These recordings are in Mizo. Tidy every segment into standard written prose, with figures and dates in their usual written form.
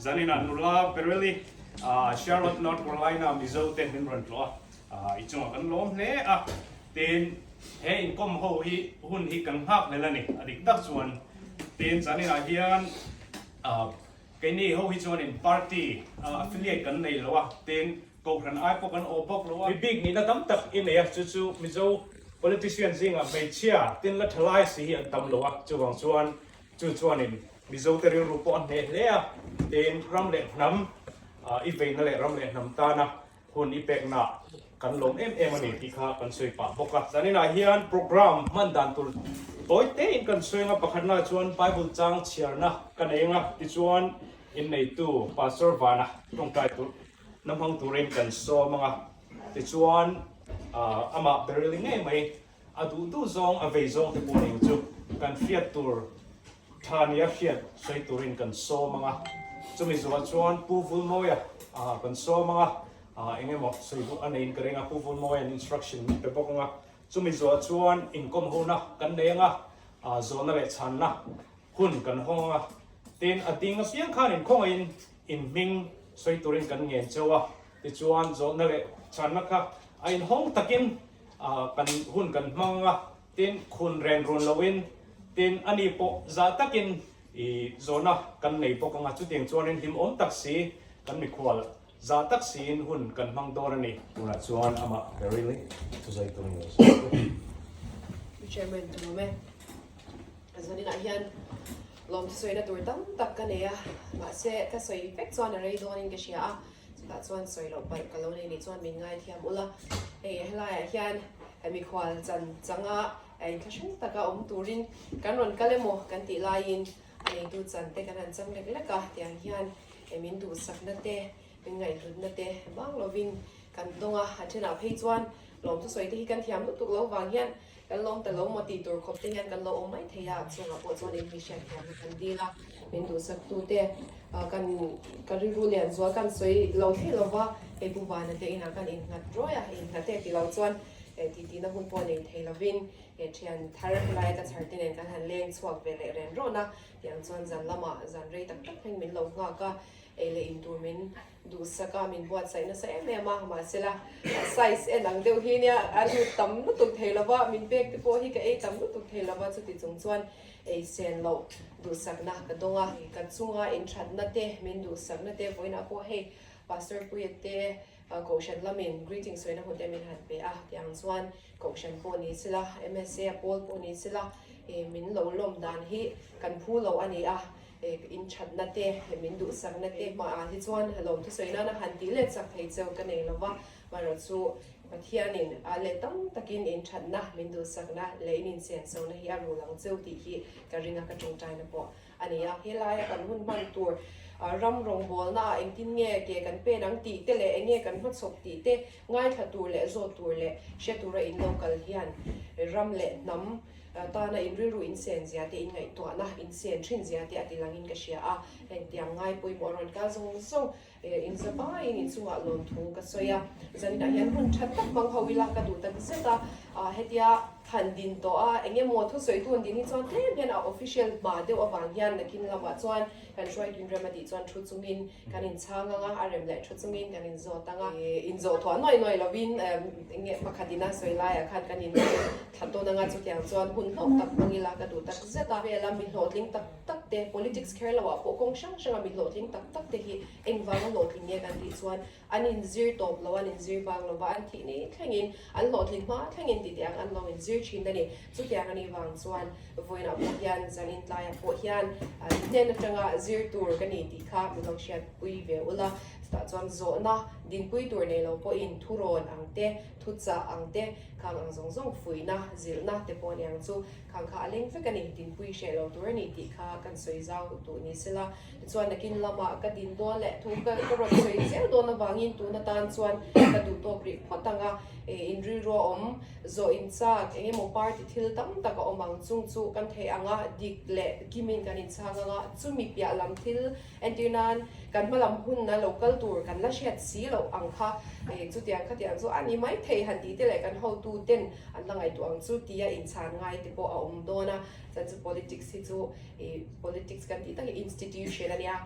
Zaninah nula Beryl-i Charlotte, North Carolina Mizo te min rawn tlawh a, i chungah kan lawm hle a. Tin, he inkawm ho hi hun hi kan nghak hlel a ni, a dik tak chuan. Tin, zaninah hian keini ho hi chuanin party affiliate kan nei lo a, tin, Kohhran ai pawh kan aw bawk lo a. Mi bik nihna tam tak i nei a, chu chu Mizo politician zingah hmeichhia tin la thalai si hi an tam lo a, chuvang chuan chu chuanin Mizo te rilru pawh a hneh hle a, tin ram leh hnam i veina leh ram leh hnam tana hun i pekna kan lawm em em a ni tih kha kan sawi pah bawk a. Zaninah hian program hman dan tur tawi tein kan sawi ang a, pakhatnaah chuan Bible chang chhiarna ka nei ang a, tichuan inneitu Pastor Vana tawngtai tur Na hmang turin kan sawm ang a, tichuan amah Beryl-i ngei mai a duh duh zawng a vei zawng te pawh ning chu kan hriat tur tha nia hriat sawi turin kan sawm ang a, chumi zuah chuan Pu Vulmawia kan sawm ang a, eng emaw sawi duh a neiin ka ring a, Pu Vulmawia'n instruction min pe bawk ang a, chumi zuah chuan inkawm hona kan nei ang a, zawhna leh chhanna hun kan hawng ang a, tin a ding apiang khan inkhawngaihin In hming sawi turin kan ngen cheu a, tichuan zawhna leh chhanna kha a inhawng takin kan hun kan hmang ang a, tin khun ren run loin, tin ani pawh zah takin i zawhna kan nei bawk ang a, chutiang chuanin hlimawm tak si kan mikhual zah tak siin hun kan hmang dawn a ni. Tunah chuan amah Beryl-i thusawi turin lo sawi tawh. Chairman, ka lawm e. Zaninah hian lawmthu sawina tur tam tak ka nei a, mahse ka sawi vek chuan a rei dawnin ka hria a, chutah chuan sawi loh palh ka lo nei nih chuan min ngaithiam ula. Hei helaiah hian mikhual chan changa inthlahrung taka awm turin kan rawn kal emaw kan tih laiin a neitu chan te kan han chang lek lek a, tiang hian min duhsakna te, min ngaihhlutna te bang lovin kan dawng a, a thenah phei chuan lawmthu sawi te hi kan thiam lutuk lo vang hian Kan lawm ta lo maw tih tur khawp te hian kan lo awm mai thei a, chungah pawh chuan in mi hriatthiamna kan dil a, min duhsak tu te kan ka rilru lian zual kan sawi lo thei lo va, hei Pu Vana te inah kan innghat ruai a, innghat e ti lo chuan titi na hun pawh nei thei lovin thian thar helai ka chhar te nen kan han leng chhuak ve leh ren rawn a, tiang chuan zan lamah zan rei tak tak thleng min lo nghak a, ei leh in tur min Duhsak a min buatsaih nasa em em a, mahsela size en ang deuh hi nia a lut tam lutuk thei lova, min pek te pawh hi ka ei tam lutuk thei lova, chuti chung chuan ei sen loh duhsakna ka dawng a, ka chunga inthatna te, min duhsakna te vawiinah pawh hei Pastor Puia te Kohhran lamin greeting sawina hun te min han pe a, tiang chuan Kohhran pawh ni sela, MSA a pawl pawh ni sela min lo lawm dan hi kan phu lo a ni a. In thatna te, min duhsakna te hmaah hi chuan lawmthu sawi nana han tih let chak thei cheu ka nei lova, marawh chu Pathianin a let tam takin in thatna, min duhsakna leh in insenchona hi a rul ang cheu tih hi ka ring a, ka tawngtaina pawh a ni a. Helaia kan hun hman tur ram rawngbawlna ah engtin nge ke kan pen ang tih te leh enge kan hmachhawp tih te ngaithla tur leh zawt tur leh hre tura in lo kal hian ram leh hnam Tana in rilru in sen zia te, in ngaihtuahna in sen thin zia te a ti langin ka hria a, hengtiang ngai pawimawh rawn kal zawng zawng in za vaiin in chungah lawmthu ka sawi a, zaninah hian hun tha tak hmang ho ila ka duh tak zet a, hetia han din tawh a eng emaw thusawitu an din hi chuan tlem hian a official hma deuh avang hian nakin lamah chuan kan hruaitu rem a tih chuan thu chungin Kan inchhang ang a, a rem leh thu chungin kan inzawt ang a. Inzawh thuah nuai nuai lovin enge pakhat ina sawi laiah khan kan inzawh thla tawn ang a, chutiang chuan hun hlawk tak hmang ila ka duh tak zet a. Vela mi hlawhtling tak tak te, politics kher loah pawh kawng hrang hranga mi hlawhtling tak tak te hi engvanga hlawhtling nge kan tih chuan an inzir tawp lo, an inzir bang lo va, an thih ni thlengin, an hlawhtlin hma thlengin ti teh ang an lo inzir thin a ni. Chutiang a nih vang chuan vawiinah pawh hian, zanin tlaiah pawh hian hnen atanga zir tur ka ni tih kha min lo hriatpui ve ula. Chutah chuan zawhna dinpui tur nei lo pawhin thurawn ang te, thuchah ang te, khang ang zawng zawng fuihna, zilhna te pawh a ni ang chu. Khang kha a leng vek a ni, dinpui hreh lo tur a ni tih kha kan sawi zau duh ni sela. Tichuan nakin lamah ka din dawn leh thu ka rawn sawi zel dawn avangin tun atan chuan ka duh tawk rih phawt ang a, in rilru a awm zawh in chak eng emaw party thil tam tak a awm ang chung chu kan theih ang a, dik leh kimin kan inchhang ang a, chumi piah lam thil entir nan. kan hmalam hunna lo kal tur kan la hriat si loh ang kha chutiang khatiang chu a ni mai thei han tih te leh kan hotu ten an la ngaihtuah ang chu tia inchhan ngai te pawh a awm dawn a, chuan chu politics hi chu politics kan tih tak hi institution a nia,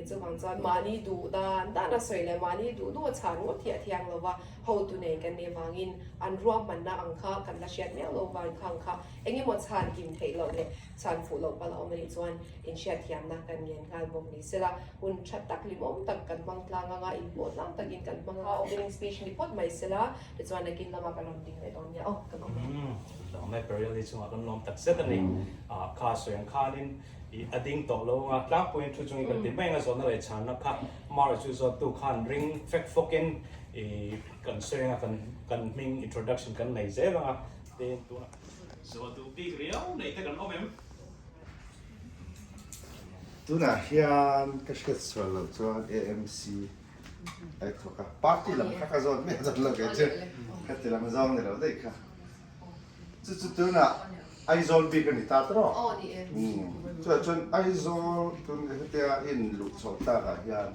chuvang chuan mahni duh dan dan a sawi leh mahni duh duh a chhan ngawt hi a thiang lo va, hotu nei kan nih avangin an ruahmanna ang kha kan la hriat miau lo vang khang kha eng emaw chhan kim theih loh leh chhan fuh loh palh a awm a nih chuan inhriatthiamna kan ngen nghal bawk ni sela, hun tha tak limawm tak kan hmang tlang anga inpawh tlang takin kan hmang a, opening speech ni phawt mai sela tichuan nakin lamah kan rawn ding leh dawn nia aw ka lawm e. Lawm e, Perelli chungah kan lawm tak zet a ni. Kha sawi ang khanin i a ding tawh lo anga tlangpuiin thu chungin kan ti mai anga zawhna leh chhanna kha Mara chu zawttu khan ring fek fawkin i kan sawi anga kan kan hming introduction kan nei zel anga tin tunah zawh duh bik riau nei te kan awm em? Tunah hian ka hriat sual loh chuan AMC ai thawk a, party lam kha ka zawt miah dawn lo kei chu, khati lam zawng ni lo daih kha. Chu chu tunah Aizawl bik a ni ta tawh. Chutah chuan Aizawl tun hetia in luh chhoh takah hian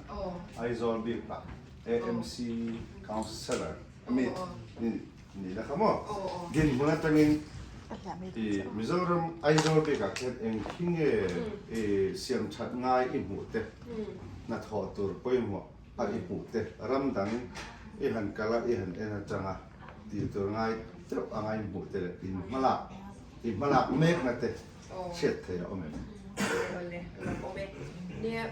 Aizawl bikah AMC Councillor a mi ni la kha maw? Dinhmun atangin i Mizoram Aizawl bikah khian eng khi nge i siam that ngai i hmuh te, hnathawh tur pawimawh a i hmuh te, ram dang i han kal a i han en atanga tih tur ngai deuh anga i hmuh te leh in hmalak i hmalak mekna te hriat theih a awm em? Awle, ram awm e. Nia,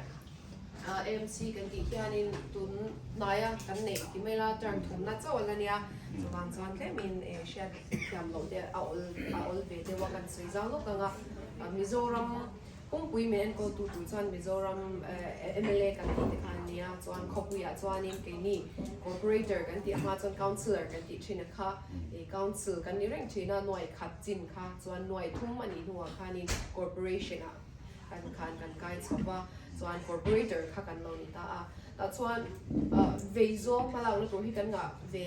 AMC kan tih hianin tun hnaia kan neih ti mai la, term thumna chauh a la nia. Chuvang chuan tlemin hriat thiam loh te a awl a awl ve deuh a, kan sawi zau lawk ang a. Mizoram pumpui min enkawltu tur chuan Mizoram mla kan tih te kha an nia, chuan khawpuiah chuanin keini corporator kan tih hma chuan councillor kan tih thin a kha, council kan ni reng thin a, nuai khat chin kha chuan nuai thum a nih hnuah khanin corporation ah kan khan kan kai chho va, chuan corporator kha kan lo ni ta a, tah chuan vei zawng hmalakna tur hi kan ngah ve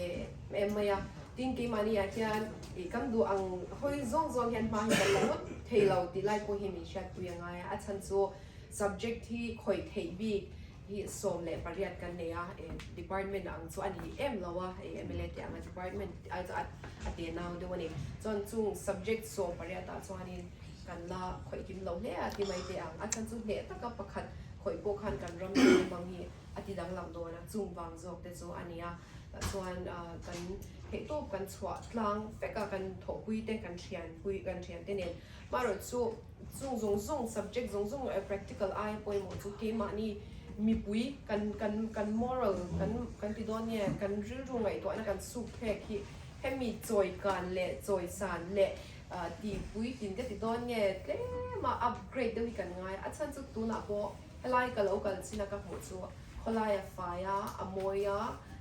em mai a, tin keimahni ah hian ih kan duh ang hawi zawng zawng hian hma hi kan la ngawt thei lo tih lai pawh hi min hriatpui a ngai a, a chhan chu subject hi khawih theih bik hi 18 kan nei a, department ang chu a ni em lo a, mla te anga department ai chu a te nau deuh a ni, chuan chung subject 18 ah chuanin Kan la khawih kim lo hle a ti mai teh ang. A chhan chu hneh taka pakhat khawih pawh khan kan ram leh hmang hi a ti danglam dawn a, chung vang zawk te chu a ni a. Chuan kan theihtawp kan chhuah tlang vek a, kan thawhpui te, kan thianpui, kan thiante nen. Marawh chu chung zawng zawng subject zawng zawng practical aia pawimawh chu keimahni mipui kan kan kan moral kan kan ti dawn nge kan rilru ngaihtuahna kan suk thlek hi hemi chawikan leh chawisan leh Tihpui tin ka ti dawn nge tlema upgrade deuh hi kan ngai a, a chhan chu tunah pawh helai ka lo kal chin a ka hmuh chu khawlai a fai a, a mawi a,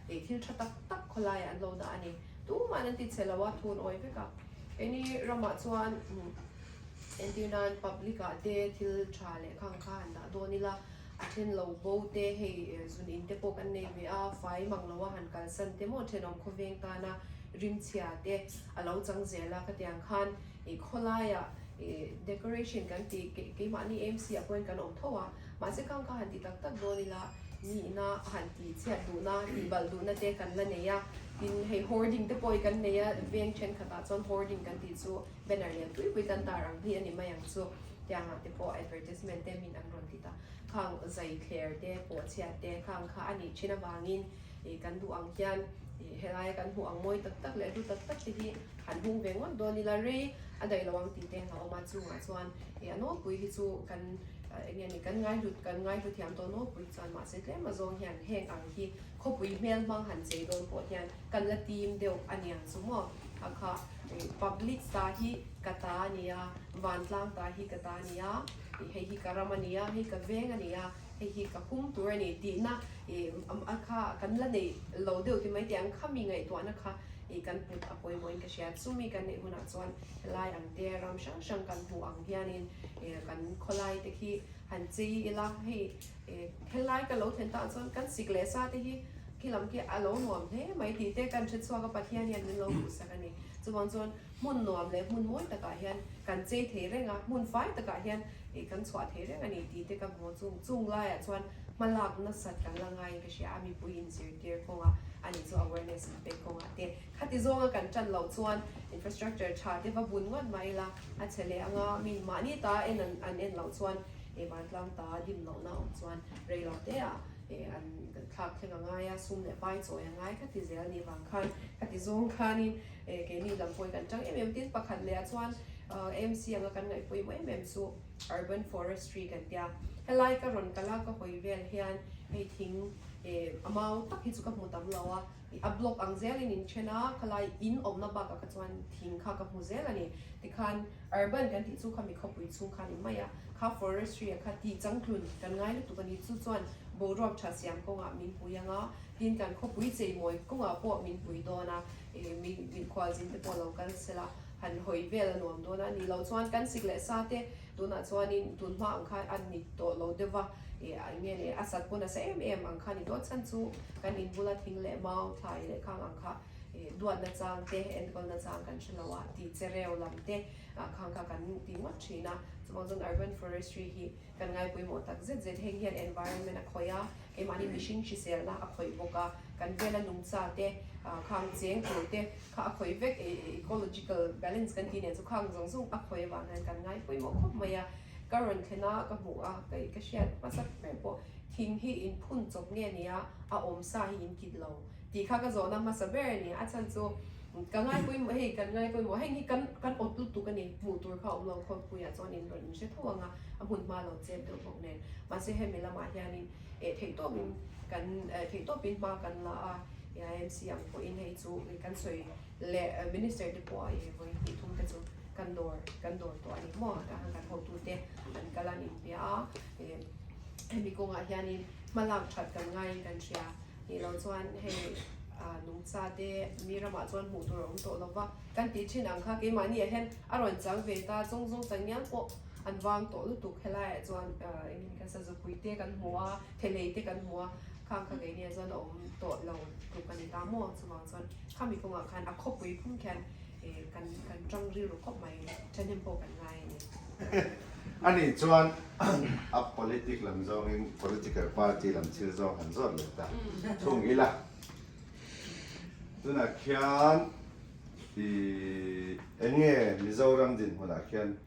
ih thil tha tak tak khawlai ah an lo dah a ni. Tumahin an ti che lo a, thun awi vek a. Keini ramah chuan entir nan public ah te thil tha leh khang kha han dah dawn ila, a then lo bo te hei zun in te pawh kan nei ve a, fai mang lo a han kalsan te maw thenawm khawveng tana rimchhia te a lo chang zel a, khatiang khan ih khawlaiah ih decoration kan tih keimahni AMC ah pawhin kan awm tho a, mahse khang kha han ti tak tak dawn ila nihna han tih chhiat duhna tih balh duhna te kan la nei a, tin hei hoarding te pawh hi kan nei a, veng thenkhatah chuan hoarding kan tih chu banner lian pui pui kan tar ang hi a ni mai ang chu, tiangah te pawh advertisement te min an rawn ti ta, khang zai thler te pawh chhiat te khang kha a nih thin avangin ih kan duh ang hian ih helaia kan hmuh ang mawi tak tak leh hlu tak tak te hi han hung ve ngawt dawn ila rei a daih lo ang tih te a awm a chungah chuan ih a nawlpui hi chu kan eng nge ni kan ngaihhlut kan ngaihhlu thiam tawh nawlpui chuan mahse tlem azawng hian heng ang hi khawpui hmel hmang han chei dawn pawh hian kan la tim deuh a niang chu maw a kha ih public ta hi ka ta a ni a vantlang ta hi ka ta a ni a ih hei hi ka ram a ni a hei ka veng a ni a. Hei hi ka hum tur a ni tihna ih a kha kan la neih lo deuh ti mai teh ang kha mi ngaihtuahna kha ih kan put a pawimawhin ka hria. Chumi kan neih hunah chuan helai ang te ram hrang hrang kan hmuh ang hianin ih kan khawlai te khi han chei ila hei ih helai ka lo thlen tah chuan kan sik leh sa te hi khi lam khi a lo nuam hle mai tih te kan hre chhuak a Pathian hian min lo duhsak a ni. Chuvang chuan hmun nuam leh hmun mawi takah hian kan chei thei reng a, hmun fai takah hian ih kan chhuah thei reng a ni tih te ka hmu chung chung laiah chuan. Hmalak nasat kan la ngaiin ka hria a, mipui inzirtir kawngah a nih chu awareness pek kawngah te khati zawnga kan tan loh chuan infrastructure tha te va bun ngawt mai ila a chhe leh anga mi mahni ta en an an en loh chuan eh vantlang ta dim lohna awm chuan rei lo te ah eh an thlak thleng a ngai a, sum leh pai chawi a ngai khati zel nih vang khan khati zawng khanin eh keini lam pawhin kan tang em em tin pakhat leh ah chuan AMC anga kan ngaih pawimawh em em chu Urban Forestry kan tia. Helai ka rawn kal a, ka hawi vel hian hei thing eh a mau tak hi chu ka hmu tam lo a, a block ang zelin in then a, khalai in awmna bakah kha chuan thing kha ka hmu zel a ni. Tikhan urban kan tih chu khami khawpui chhung khan in mai a, kha forestry ah kha tih changtlun kan ngai lutuk a ni. Chu chuan boruak tha siam kawngah min pui ang a, tin kan khawpui cheimawi kawngah pawh min pui dawn a, eh mi mikhualzin te pawh lo kal sela. Han hawi vel a nuam dawn a nih loh chuan kan sik leh sa te tunah chuanin tun hma ang khan a ni tawh lo deuh va, ih eng nge ni a sat pawn a sa em em ang kha ni tawh chhan chu kan in bula thing leh mau thlai leh khang ang kha ih duat na chang te enkawl na chang kan hre lo a tih che reu lam te ah khang kha kan ti ngawt thin a chuvang chuan urban forestry hi Kan ngai pawimawh tak zet zet heng hian environment a khawih a, keimahni mihring hriselna a khawih bawk a, kan vela nungcha te, khang cheng tur te kha a khawih vek ecological balance kan tih nen chu khang zawng zawng a khawih avang hian kan ngai pawimawh khawp mai a, ka rawn thlen a ka hmuh a ka hriat hmasa ber pawh thing hi in phun chawp nge nia a awm sa hi in kit lo tih kha ka zawhna hmasa ber a ni, a chhan chu ka ngai pawimawh hei kan ngai pawimawh heng hi kan kan awt lutuk a ni hmuh tur kha a awm lo khawpuiah chuan in rawn in hre tho ang a. a hmun hma lo chep deuh bawk nen mahse hemi lamah hianin eh theihtawpin kan eh theihtawpin hma kan la a AIMC ang pawhin hei chu kan sawi leh minister te pawh eh vawi hnih thum te chu kan dawr kan dawr tawh a ni maw tah khan kan hotute an kal an inbia a eh hemi kawngah hianin hma lak that kan ngaiin kan hria nih loh chuan hei ah nungcha te mi ramah chuan hmuh tur a awm tawh lo va kan tih thin ang kha keimahni ah hian a rawn chang ve ta zawng zawng tak ngial pawh An vang tawh lutuk helaiah chuan engin kan sazupui te kan hmu a, thelei te kan hmu a, khang kha keini ah chuan a awm tawh lo tluk a ni ta maw? Chuvang chuan khami kawngah khan a khawpui phung khian kan kan tang rilru khawp mai thahnem pawh kan ngai a ni. Ani chuan a politic lam zawngin political party lam thil zawng han zawt leh ta thung ila. Tunah khian i eng nge Mizoram dinhmunah khian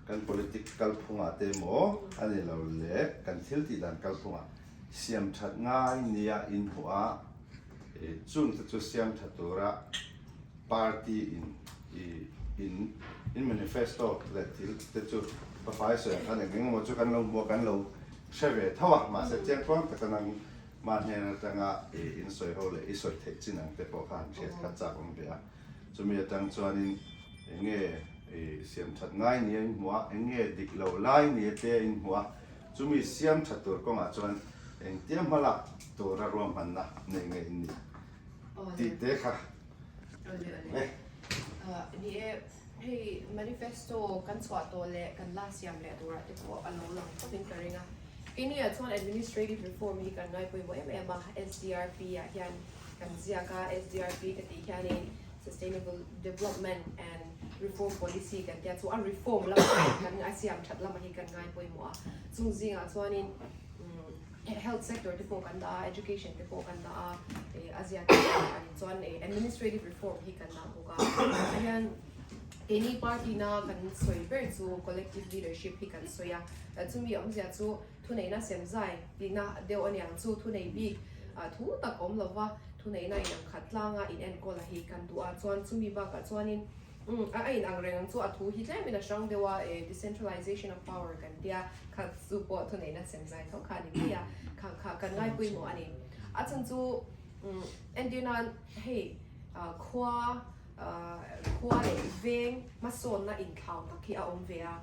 Kan politic kalphungah te emaw a ni lo leh kan thil tih dan kalphungah siam that ngai nia inhmuh a, chung te chu siam tha tura party in in in manifesto leh thil te chu pafai sawi ang khan eng eng emaw chu kan lo hmu a, kan lo hre ve tho a, mahse chiangkuang taka nang mah hnen atanga in sawi ho leh i sawi theih chin ang te pawh kha han hriat kha chak awm ve a. Chumi atang chuanin eng nge siam that ngai nia in hmuh a, eng nge dik lo lai nia te in hmuh a, chumi siam that tur kawngah chuan engtia hma lak tura ruahmanna nei nge in nih tih te kha e. Ni e, hei manifesto kan chhuah tawh leh kan la siam leh turah te pawh a lo lang khawpin ka ring a. Keini ah chuan administrative reform hi kan ngaipawimawh em em a, SDRP ah hian Kan ziak a, SDRP ka tih hianin Sustainable Development and Reform Policy kan tia chu a reform lamah hi kan a siam that lamah hi kan ngai pawimawh a. Chung zingah chuanin health sector te pawh kan dah a, education te pawh kan dah a, a ziak te pawh a ni. Chuan administrative reform hi kan dah bawk a. Tah hian keini party na kan sawi ber chu collective leadership hi kan sawi a. Chumi awmzia chu Thuneihna semzai tihna deuh a niang chu thunei bik thu tak awm lova thuneihna inang khat tlanga in enkawl a hi kan duh a chuan chumi bakah chuanin a inang reng ang chu a thu hi tlemin a hrang deuh a decentralization of power kan tia kha chu pawh thuneihna semzai tho kha a ni mai a kha kha kan ngaipawimawh a ni a chhan chu entir nan hei khua Khua leh veng hmasawnna inthlau tak hi a awm ve a,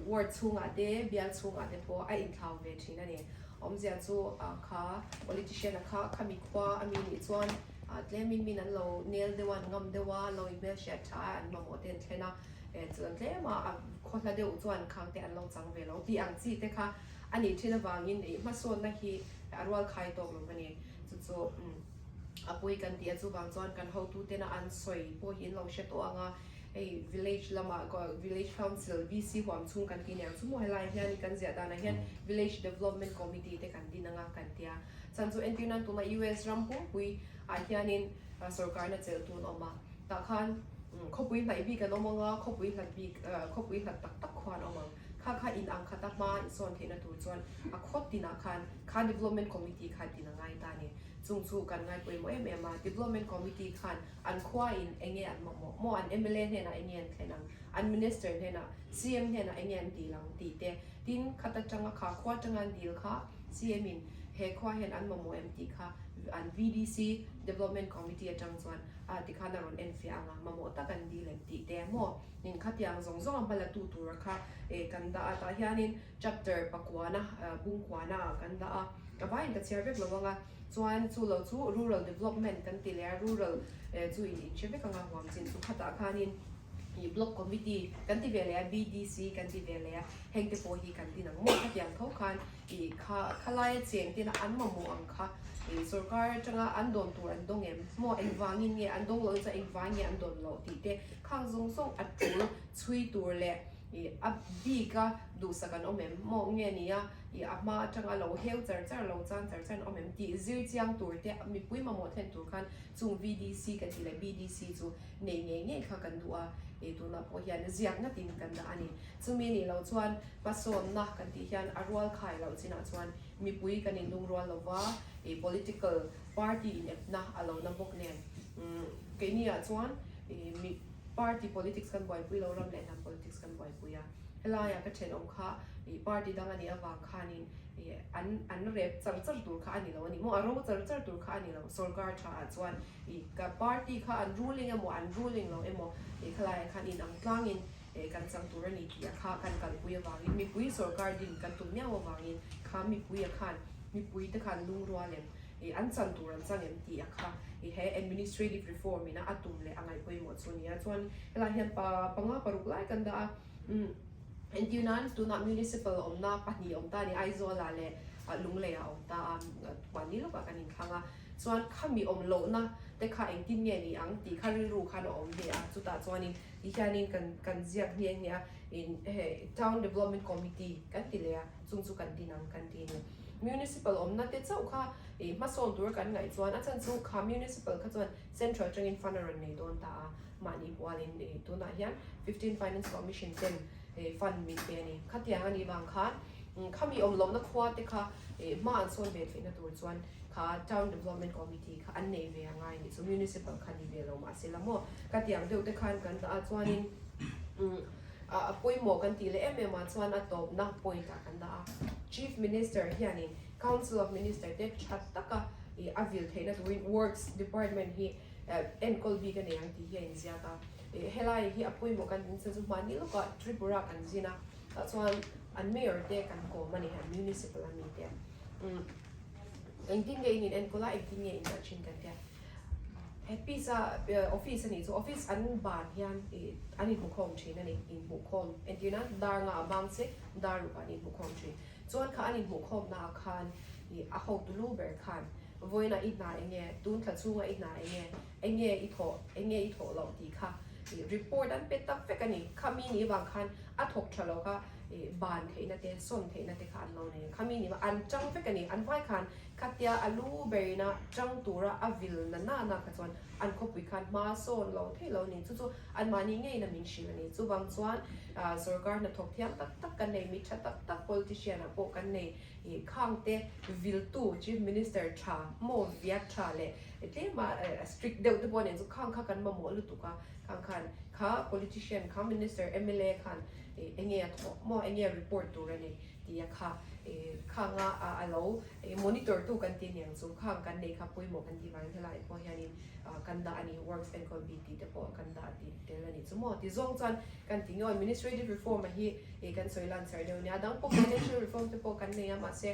ward chhungah te, bial chhungah te pawh a inthlau ve thin a ni. Awmzia chu kha politician a kha khami khua a mi nih chuan tlemin min an lo nel deuh a, an ngam deuh a, lo inhmelhriat tha a, an mamawh te an thlen a, chuan tlema a khaw hla deuh chuan khang te an lo chang ve lo tih ang chi te kha a nih thin avangin hmasawnna hi a rual khai tawk lo a ni. Chu chu. A pawi kan ti a, chuvang chuan kan hotutena an sawi pawh hi an lo hre tawh ang a, Hei village lamah village council VC huam chhung kan tih aniang chu maw helai hian kan ziah danah hian village development committee te kan din anga kan tia. Chhan chu entir nan tuna US ram pumpui ah hianin sorkarna chelh tun awm a, tah khan khawpui hnaih bik an awm anga khawpui hlat bik khawpui hlat tak tak khuan awm ang. Kha kha in ang khata hma insawn theihna tur chuan a khaw tinah khan kha development committee kha din a ngai ta a ni. Chung chu kan ngai pawimawh em em a, development committee khan an khua in enge an mamawh maw, an mla hnenah enge an thlen ang, an minister hnenah, CM hnenah enge an dil ang tih te, tin khat atanga kha khua atanga an dil kha CM in he khua hian an mamawh em tih kha an VDC development committee atang chuan a tikhan a rawn enfiah ang a, mamawh tak an dil em tih te maw, in khatiang zawng zawng a hmala tu tura kha kan dah a, tah hianin Chapter pakuana, bungkuana ah kan dah a, ka vaiin ka chhiar vek lo ang a, chuan chu lo chu rural development kan ti leh a, rural chu in inhre vek ang a, huam chin chu khatah khanin ih block committee kan ti ve leh a, BDC kan ti ve leh a, heng te pawh hi kan din ang maw khatiang tho khan ih kha khalaia cheng tena an mamawh ang kha ih sorkar atanga an dawn tur an dawng em maw engvangin nge an dawng loh chuan engvangin nge an dawn loh tih te khang zawng zawng a tul chhui tur leh Ih a bik a duhsak an awm em? Maw nge ni a? Ih a hma atanga lo heu char char lo chan char char an awm em? Tih zir chiang tur te mipui mamawh thlen tur khan chung VDC kan tih leh BDC chu nei ngei ngei kha kan duh a, ih tunah pawh hian ziak ngatin kan dah a ni. Chumi nih loh chuan hmasawnna kan tih hian a rual khai loh chinah chuan mipui kan inlungrual lo va, ih political party inepna a lo na bawk nen. Umm keini ah chuan ih mi. Party politics kan buaipui lo, ram leh hnam politics kan buaipui a. Helaia ka thenawm kha ih party dang a nih avang khanin ih an an rep char char tur kha a ni lo a ni maw, a ro char char tur kha a ni lo. Sorkar tha ah chuan ih ka party kha an ruling emaw an ruling lo emaw ih khalaiah khan inang tlangin ih kan chang tur a ni tih a kha kan kalpui avangin mipui sorkar din kan tum miau avangin kha mipuia khan mipui te khan lungrual em I an chan tur an chang em tih a kha i he administrative reform ina a tum leh a ngaih pawimawh chu a ni a. Chuan helai hian pa panga paruk lai kan dah a, umm entir nan tunah municipal awmna pahnih awm ta a ni, Aizawl ah leh Lunglei ah awm ta a, mahni lawkah kan inthlang a. Chuan khami awm lohna te kha engtin nge ni ang tih kha rilru khan a awm ve a, chutah chuanin ti hianin kan kan ziak nghe nghe a, in he town development committee kan ti leh a. Chung chu kan din ang kan ti a ni. Municipal awmna te chauh kha ih hmasawn tur kan ngaih chuan a chhan chu kha municipal kha chuan central atangin fund a rawn nei dawn ta a, mahni pualin ih tunah hian 15 finance commission ten ih fund min pe a ni. Khatiang a nih vang khan khami awm lohna khua te kha ih hma an sawn ve theihna tur chuan kha town development committee kha an nei ve a ngai a nih chu municipal kha ni ve lo mahse la maw khatiang deuh te khan kan dah a chuanin umm A pawimawh kan tih leh em em ah chuan a tawpna point ah kan dah a. Chief Minister hianin Council of Minister te tha taka ih a vil theihna turin Works Department hi enkawl bik a nei ang tih hi a inziak a. Ih helai hi a pawimawh kan tih nasa chu hmani lawkah Tripura kan zin a, tah chuan an Mayor te kan kawm a ni, an Municipal ami te. Umm engtin nge in in enkawl a, engtin nge in dah thin kan tia. Office a office a nih chu office an ban hian ih an inhmukhawm thin a ni inhmuhkhawm entir nan dar nga a bang che dar ruk ah an inhmukhawm thin chuan kha an inhmuhkhawm na ah khan ih a hotu lu ber khan vawiin ah i hna eng nge tun thla chhung ah i hna eng nge eng nge i thawh eng nge i thawh loh tih kha ih report an pe tak vek a ni khami nih vang khan a thawk tha lo kha ih ban theihna te sawn theihna te kha an lo nei ang khami nih vang an tang vek a ni an vai khan Khatia a lu berina tang tura a vil na na na kha chuan an khawpui khan hma sawn lo thei lo ni. Chu chu anmahni ngeiin a min hrilh a ni. Chuvang chuan sorkar hnathawk thiam tak tak kan nei, mi tha tak tak politician ah pawh kan nei i khangte viltu Chief Minister tha maw viak tha leh tlema strict deuh te pawh nen chu khang kha kan mamawh lutuk a. Khang khan kha politician kha minister mla khan enge a thawh maw enge a report tur a ni. Tia kha khanga a lo monitor tu kan ti aniang chu khang kan nei kha pawimawh kan tih vangin helai pawh hianin kan dah a ni works enkawl bik tih te pawh kan dah tih tel a ni chu maw ti zawng chuan kan ti nge administrative reform a hi kan sawi lan char deuh a nia dang pawh financial reform te pawh kan nei a mahse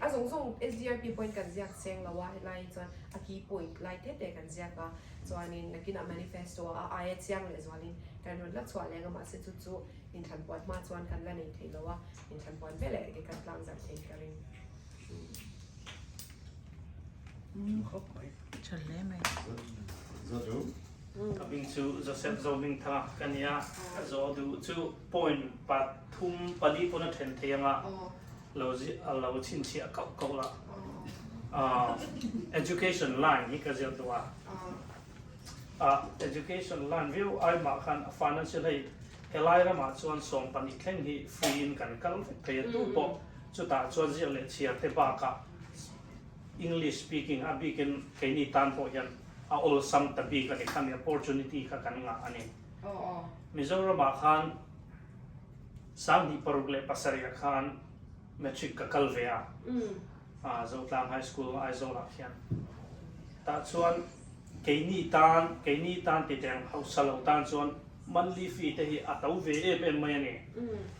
a zawng zawng SDRP pawhin kan ziak seng lo a helai hi chuan a key point lai te te kan ziak a chuanin nakinah manifesto a aia chiang leh zualin kan rawn la chhuah leng a mahse chu chu Inthlan puan hma chuan kan la nei thei lo a, inthlan puan veleh enge kan tlang zarh thei ka ring. Tha hle mai. Zawt ru. Ka hming chu Joseph Zohmingthanga ka ni a, ka zawh duh chu point pathum pali pawn a then thei anga lo lo chhinchhiah kauh kauh la. Education line hi ka ziak duh a, education line viau ai mah khan financial hei helai ramah chuan 12 thleng hi free in kan kal vek thei a tu pawh chutah chuan ziak leh chhiar te bakah English speaking a bikin keini tan pawh hian a awlsam ta bik a ni khami opportunity kha kan ngah a ni. Mizoramah khan 2067 ah khan matric ka kal ve a, Zotlang High School Aizawl ah khian. Tah chuan keini tan, keini tan ti teng hausa lo tan chuan monthly fee te hi a to ve em em mai a ni.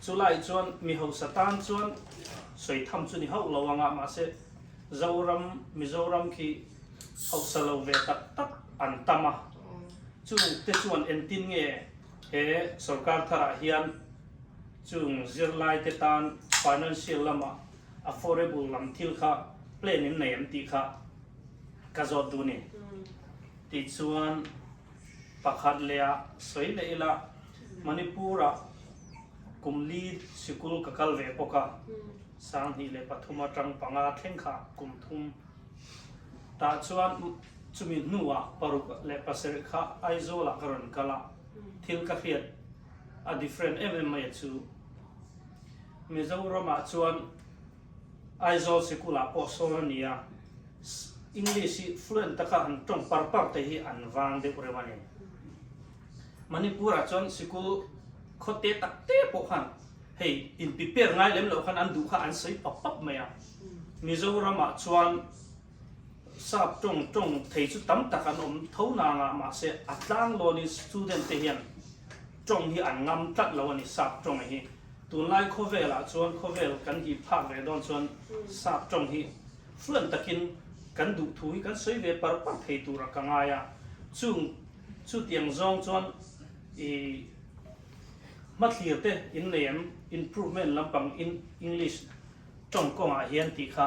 Chulai chuan mi hausa tan chuan sawi tham chu ni hauh lo anga mahse Zoram, Mizoram khi hausa lo ve tak tak an tam a, chung te chuan entin nge he sorkar tharah hian chung zirlai te tan financial lamah affordable lam thil kha plan in nei em tih kha ka zawt duh ni. Tichuan pakhat leh ah sawi leh ila Manipur ah kum li sikul ka kal ve bawk a, 2003 atang panga thleng kha kum thum tah chuan chumi hnuah 67 kha Aizawl ah ka rawn kal a, thil ka hriat a different em em mai a chu. Mizoram ah chuan Aizawl sikul ah pawh sawn a ni a, English hi fluent taka han tawng par par te hi an vang deuh reuh a ni. Manipur ah chuan sikul khaw te tak te pawh khan hei in prepare ngai lem loh khan an duh kha an sawi pap pap mai a. Mizoram ah chuan sap tawng tawng thei chu tam tak an awm tho nang a, mahse a tlanglawn in student te hian tawng hi an ngam tlat lo a ni sap tawng hi. Tunlai khawvelah chuan khawvel kan hip phak ve dawn chuan sap tawng hi fluent takin kan duh thu hi kan sawi ve par par thei tura ka ngai a, chung chutiang zawng chuan i hmathlir te in nei em improvement lampang in English tawng kawngah hian tih kha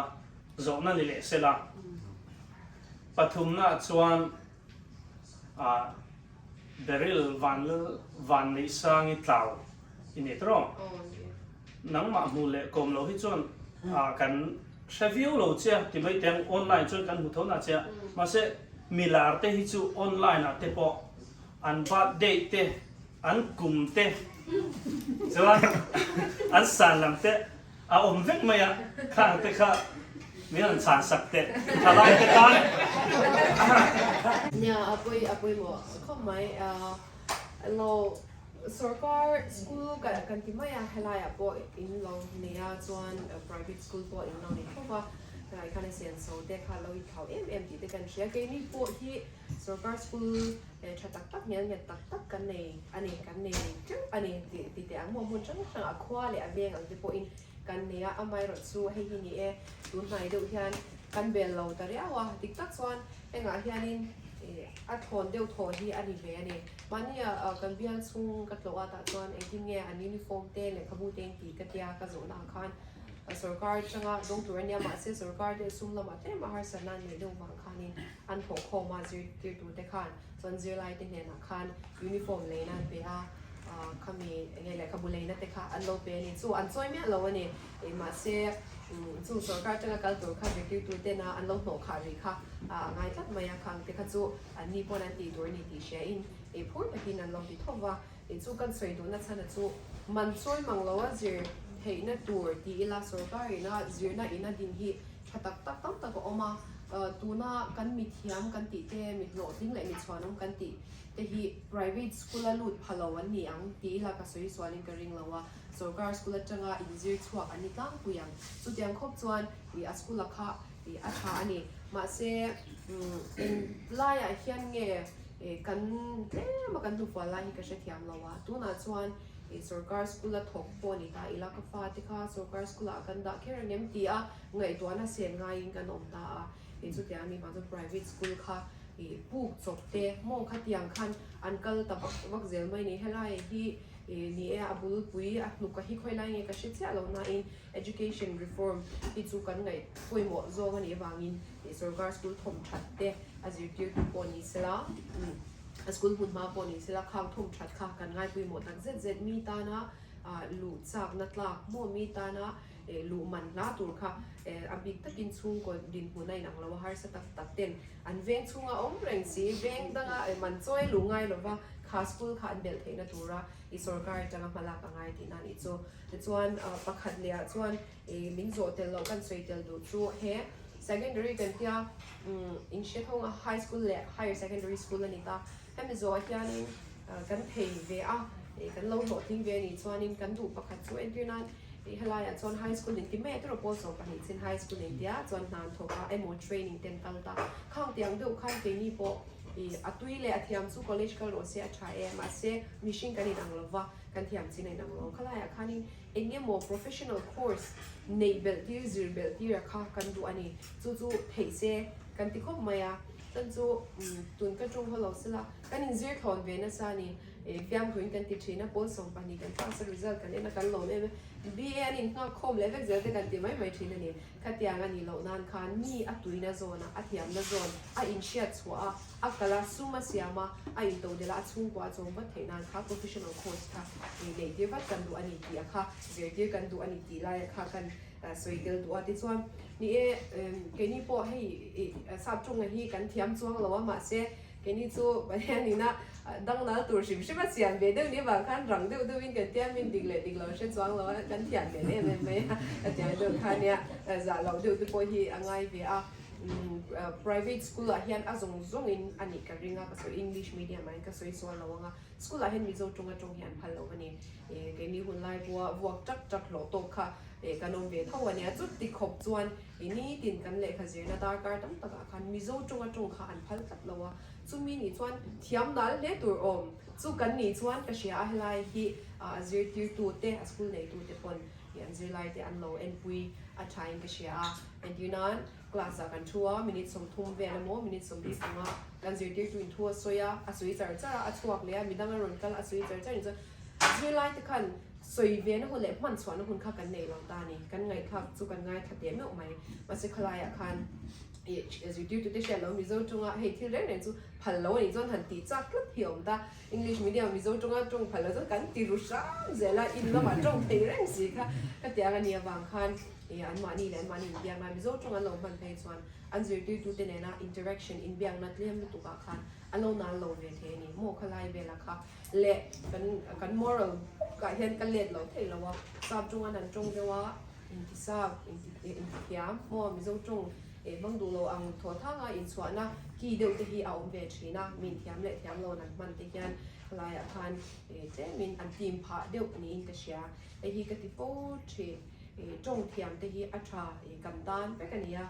zawhna ni leh sela. Pathumnaah chuan ah Beryl Vanlal Vanneihsangi tlau i nei tawh rawh. Nangmah hmuh leh kawm loh hi chuan kan hre viau lo che a ti mai teh ang, online chuan kan hmu tho na che a, mahse milar te hi chu online ah te pawh an birthday te, an kum te chuan an san lam te a awm vek mai a, khang te kha min rawn chhan sak teh thalai te tan. Nia a pawi a pawimawh khawp mai lo sorkar school ka kan ti mai a helai ah pawh in lo nei a chuan private school pawh in lo nei khawp a helai khan a senso te kha lo inthlau em em tih te kan hria keini pawh hi sorkar school tha tak tak hmel nghet tak tak kan nei a ni kan nei teuh a ni tih ti teh ang maw hmun hrang hrang ah khua leh a veng ang te pawhin kan nei a amaherawhchu hei hi ni e tun hnai deuh hian kan bel lo ta riau a dik tak chuan hengah hianin ih a thlawn deuh thaw hi a ni ve a ni mahni ah kan bial chhung ka tlawh a tah chuan engtin nge an uniform te lehkhabu te engti ka tia ka zawhna ah khan sorkar atanga dawng tur a nia mahse sorkar te sum lamah tlem a harsatna an neih deuh vang khanin an thawh khawm a zirtirtute khan chuan zirlaite hnenah khan uniform leina an pe a, khami enge lehkhabu leina te kha an lo pe a ni. Chu an chawi miah lo a ni. Mahse chu sorkar atanga kal tur kha zirtirtutena an lo hnawh khah rih kha a ngai tlat mai a, khang te kha chu an ni pawn an tih tur a ni tih hria in phur takin an lo ti tho va. Chu kan sawi duhna chhana chu man chawi mang lo a zir theihna tur ti ila sorkar ina zirna ina din hi Tha tak tak tam tak a awm a, tuna kan mithiam kan tih te, mi hlawhtling leh mi chhuanawm kan tih te hi private school a lut pha lo an ni ang ti ila ka sawi sualin ka ring lo a, sorkar school atanga inzir chhuak an ni tlangpui ang. Chutiang khawp chuan ih a school a kha ih a tha a ni. Mahse eng laiah hian nge kan tlem a kan hnufual lai hi ka hrethiam lo a, tunah chuan ih sorkar school a thawk pawh ni ta ila ka fate kha sorkar school ah kan dah kher ang em ti a, Ngaihtuahna sen ngaiin kan awm ta a, ih chutiang a ni vang chuan private school kha ih puk chawp te maw khatiang khan an kal ta vak vak zel mai a ni. Helai hi ih ni e a bulpui a hnuk a hi khawi lai nge ka hre chiah lo nain education reform hi chu kan ngaih pawimawh zawng a nih avangin ih sorkar school thawm that te a zirtirtu pawh ni sela. A school hmun hma pawh ni sela khang thum that kha kan ngaipawimawh tak zet zet mi tana luh chakna tlak maw mi tana luh man hla tur kha a bik takin chhungkaw dinhmun a inang lo a harsa tak tak ten an veng chhunga awm reng si veng danga man chawi luh ngai lova kha school kha an belh theihna tura i sorkar atanga hmalak a ngai tihna a nih chu. Tichuan pakhat leh ah chuan min zawh tel loh kan sawi tel duh chu he secondary kan tia in hre thawng a high school leh higher secondary school a ni ta hemi zawh ah hianin kan phei ve a kan lo hlawhtling ve a nih chuanin kan duh pakhat chu entir nan helai ah chuan high school in ti mai a tiraw pawl 12 chin high school in tia chuan hna an thawk a emaw training te an kal ta khang tiang deuh khan keini pawh a tui leh a thiam chu college kal rawh se a tha e mahse mihring kan inang lova kan thiam chin a inang lo khalai ah khanin Eng emaw professional course neih belh tir, zir belh tir a kha kan duh a ni. Chu chu theih se kan ti khawp mai a. Chuan chu tun ka tawng haw lo sela kan inzir thlawn ve nasa a ni. Fiamthuin kan ti thin a, pawl 12 kan pass a result kan en a kan lawm em em. BA an innghak khawm leh vek zel te kan ti mai mai thin a ni. Khatiang a nih loh nan khan mi a tuina zawn a, a thiamna zawn a inhriat chhuah a, A kal a, sum a siam a, a intodelh a, a chhungkua a chawm vat theih nan kha professional course kha neih tir vat kan duh a ni tih a kha zirtir kan duh a ni tih laia kha kan sawi tel duh a. Tichuan, ni e, keini pawh hei sap tawnga hi kan thiam chuang lo a, mahse keini chu Pathian ina dangnal tur hrim hrim a siam ve deuh ni avang khan rang deuh deuhin kan tiamin dik leh dik lo hre chuang lo a, kan thiam hmel em em mai a, ka tiang deuh kha nia zah loh deuh te pawh hi a ngai ve a. Private school ah hian a zawng zawng in a nih ka ring a, ka sawi English medium ah hian ka sawi sual lo ang a, school ah hian Mizo tawnga tawng hi an phal lo a ni. Keini hun lai pawha vuak tak tak hlawh tawk kha kan awm ve tho a nia, chuti khawp chuan nitin kan lehkha zirna darkar tam takah khan Mizo tawnga tawng kha an phal tlat lo a, chumi nih chuan thiam nal hle tur awm chu kan nih chuan ka hria a, helai hi a zirtirtu te a school neitu te pawn an zirlai te an lo enpui a tha in ka hria a. Entir nan, class ah kan thu a, minute 30 vel emaw minute 25 kan zirtirtu in thu a sawi a, a sawi char char a, a chhuak leh a, midang a rawn kal a sawi char char ni chuan zirlai te khan sawi ve na hun leh hman chhuah na hun kha kan nei lo ta a ni. Kan ngaihthlak chu kan ngaithla teh meuh mai. Mahse khalaiah khan ih zirtirtu te hriat lo Mizo tawnga hei thil reng reng chu phal lo a nih chuan han tih chak tlat hi a awm ta. English medium Mizo tawnga tawng phal lo chuan kan ti ru hram zel a, in lamah tawng thei reng si kha ka tiang a nih avang khan Ih, anmahni leh anmahni inbiakna, Mizo tawng an lo hman phei chuan an zirtirtute nena interaction, inbiakna tlem lutukah khan an lo nal lo ve thei a ni. Maw khalai vela kha leh kan kan moral book ah hian ka let lo thei lo a, sap tawng an han tawng deuh a, inti sap, inti inti thiam, maw Mizo tawng eh hmang duh lo ang thaw thanga inchhuahna ki deuh te hi a awm ve thin a, mi inthiam leh thiam lo an han hman te hian khalaiah khan eh tlemin an tim phah deuh niin ka hria. Hei hi ka ti fo thin. Tawng thiam te hi a tha kan tan vek a ni a,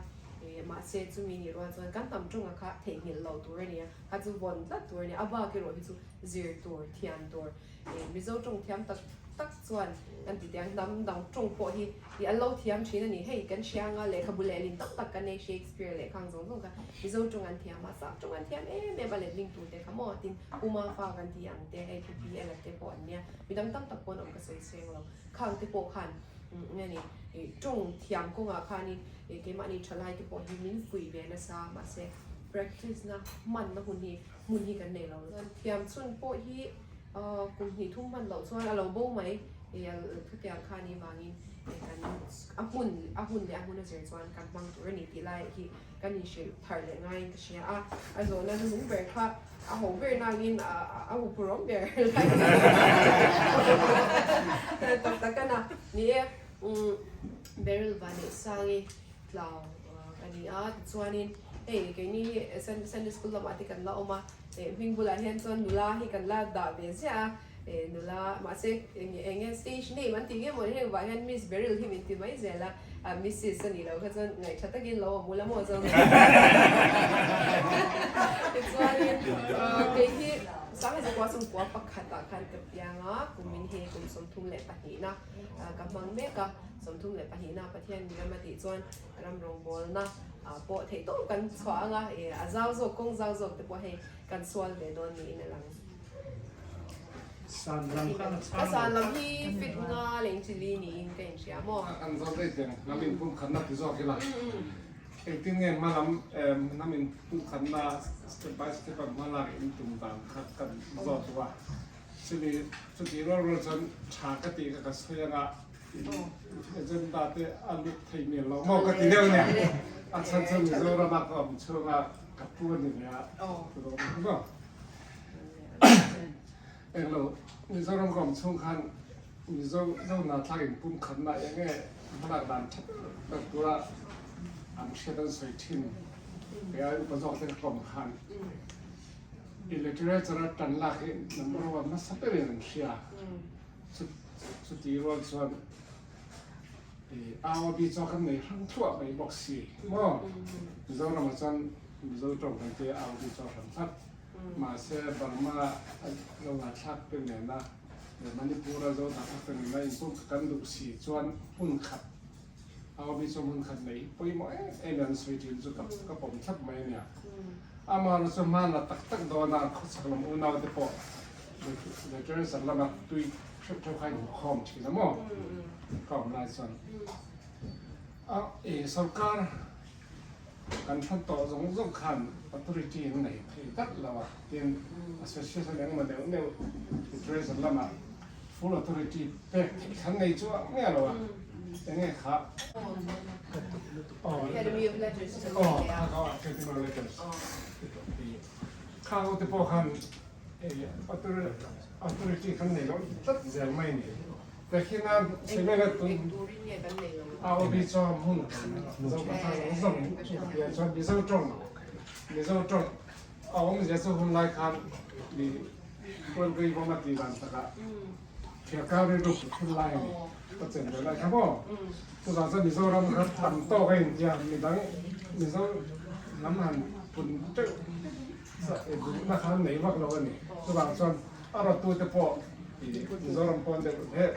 mahse chumi nih rual chuan kan hnam tawnga kha theihnghilh lo tur a ni a, kha chu vawn tlat tur a ni a, a bak erawh hi chu zir tur, thiam tur. Mizo tawng thiam tak tak chuan kan ti teh ang, hnam dang tawng pawh hi an lo thiam thin a ni. Hei kan hria anga lehkhabu lehlin tam tak kan nei, Shakespeare lehkhang zawng zawng kha Mizo tawng an thiam a, sap tawng an thiam em em a letling tur te kha maw tin Uma fa kan ti ang te, hei Pu PL te pawh an nia, midang tam tak pawh an awm ka sawi seng lo. Khang te pawh khan nge ni tawng thiam kawngah khanin keimahni thalai te pawh hi min fuih ve nasa mahse practice na hmanna hun hi hmun hi kan nei lo. Chuan thiam chhun pawh hi kum hnih thum hman loh chuan a lo bo mai khatiang khan i vangin kan a hmun a hun leh a hmun a zir chuan kan hmang tur a ni tih lai hi kan inhrilh thar leh ngaiin ka hria a, a zawhna hnuhnung ber kha A ho ber nangin a huphurhawm ber lai tak tak a na. Ni e, Beryl Vanneihsangi tlau ka ni a, tichuanin hei keini hi Sunday School lamah te kan la awm a, hming bulah hian chuan nula hi kan la dah ve ziah a, nula mahse eng nge stage name an tih nge mawni heng vah hian Miss Beryl hi min ti mai zel a. Missus a nih loh kha chuan ngaihtha takin lo awm ula maw chuan tichuanin kei hi Sangha Zakua chhungkua pakhatah khan ka piang a, kumin hi kum 32 na ka hmang mek a, 32 na Pathian min ram a tih chuan ram rawngbawlna pawh theih tawp kan chhuah ang a, a zau zawk kawng zau zawk te pawh hei kan sual ve dawn niin a lang. San lam khan a chhang lo. A san lam hi fit nga leh inchili niin ka inhria maw? An zawt daih teh ang, hnam inpumkhatna ti zawk ila. Engtin nge hma lam hnam in pumkhatna step by step a hma lak in tum dan kha kan zawt duh a. Chumi chutih rual rual chuan tha ka tih kha ka sawi anga agenda te a lut thei mial lo maw ka ti deuh nia. A chhan chu Mizoram a ka awm chhunga ka pu a ni ve a maw. Englo Mizoram ka awm chhung khan Mizo Zohnahthlak in pumkhatna eng nge hmalak dan that ber tura an hriat an sawi thin kei ai upa zawk te ka kawm khan i literature a tan lak hi number one hmasa berin an hria chuti rual chuan i ROB chu kan nei hrang thluah mai bawk si maw Mizoramah chuan Mizo tawng kan tia ROB chu a hran thlap mahse Burma Zohnahthlak te nena Manipur a zo tak tak nena inpum kha kan duh si chuan hmun khat Aobi chu hmun khat nei pawimawh em em an sawi thin chu ka pawm thlap mai a nia. Amaherawhchu chu hman la tak tak dawn a khawchhak lam unau te pawh literature lama tui hreuh hreuh kha inkhawm thin a maw ka awm lai chuan a sorkar Kan hran tawh zawng zawng khan authority an nei thei dat lo a, tin association engemaw deuh deuh literature lamah full authority pek theih khan nei chu ang nge lo a, enge kha Academy of Letters aw kha kha Academy of Letters kha ho te pawh khan authority khan nei lo tlat zel mai a ni. Tehkina Semela tun AOB chuan hmun Mizo Patha zawng zawng ka ti a chuan Mizo tawng Mizo tawng a awmzia chu hun lai khan mi Kualgui bawm a tih dan takah Thirkar rilru put hun lai a ni ka chen ve lai kha maw chuvang chuan Mizoram kha tam tawk a intia midang Mizo lam han pun teuh duhna kha an nei vak lo a ni chuvang chuan A rawttute pawh i Mizoram pawn deuh hle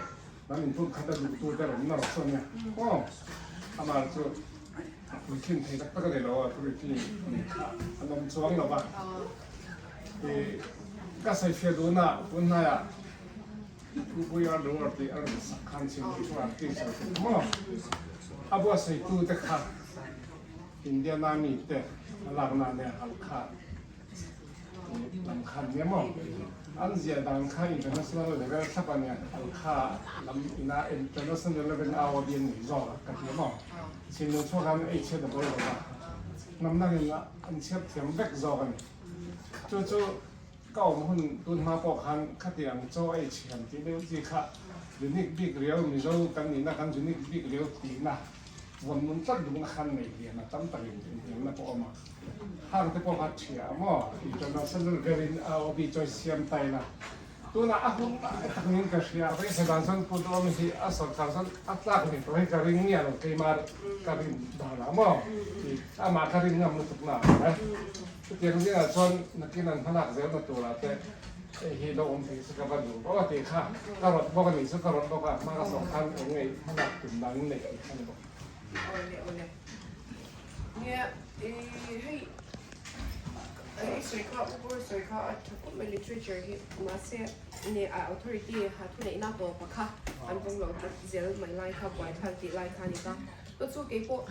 hnam inpum khat a duhtute rawn nawr sawn nia aw. Amah chu a puitlin thei tak tak a ni lo a, authority kha an awm chuang lo va. I ka sawifiah duhna tun hnaiah Pui a Dawr tih a rawn sak khan chhim chu artist a ti maw? A buatsaitute kha Indian Army te a lakna nia Halkha Lam khan nia maw? An ziah dan kha international level thlap a nia, Halkha lam ina international level au a bian nei zawk a ka ti a maw? Chhimlung chhuak an ei chhiat a bawl lo va, hnam dangin an chhiat thiam vek zawk a ni. Chu chu ka awm hun tun hma pawh khan khatiang chaw ei chhiam tih deuh chi kha unique bik riau Mizo kan nihna kan unique bik riau tihna Vawn nun tlat duhna khan nei lian a tam takin inhniamna pawh a awm a. Hang te pawh kha ṭhia a maw? International verin a aw bi chawi siam ta ila. Tunah a hun lai tak niin ka hria. Beisei dan chuan Pu Dawmi hi a sorkar chuan a tlak leh tawh hi ka ring ngial lo keimah ka rin dan ah maw? Amah ka rin ngam lutuk na ang e. Chutiang zingah chuan nakin an hmalak zelna turah te hei hi lo awm thei se ka va duh bawk a tih kha ka rawt bawk a nih chu ka rawt bawk a, hma ka sawm khan eng nge hmalak tum dan in neih tih kha ni bawk. Awle awle. Nia i hei i sawi kha Uber sawi kha a tha khawp mai literature hi mahse ne a authority ha thuneihna tawpa kha an vawng lo tlat zel mai lai kha buaithlak tih lai kha a ni ta. Chu chu keipawh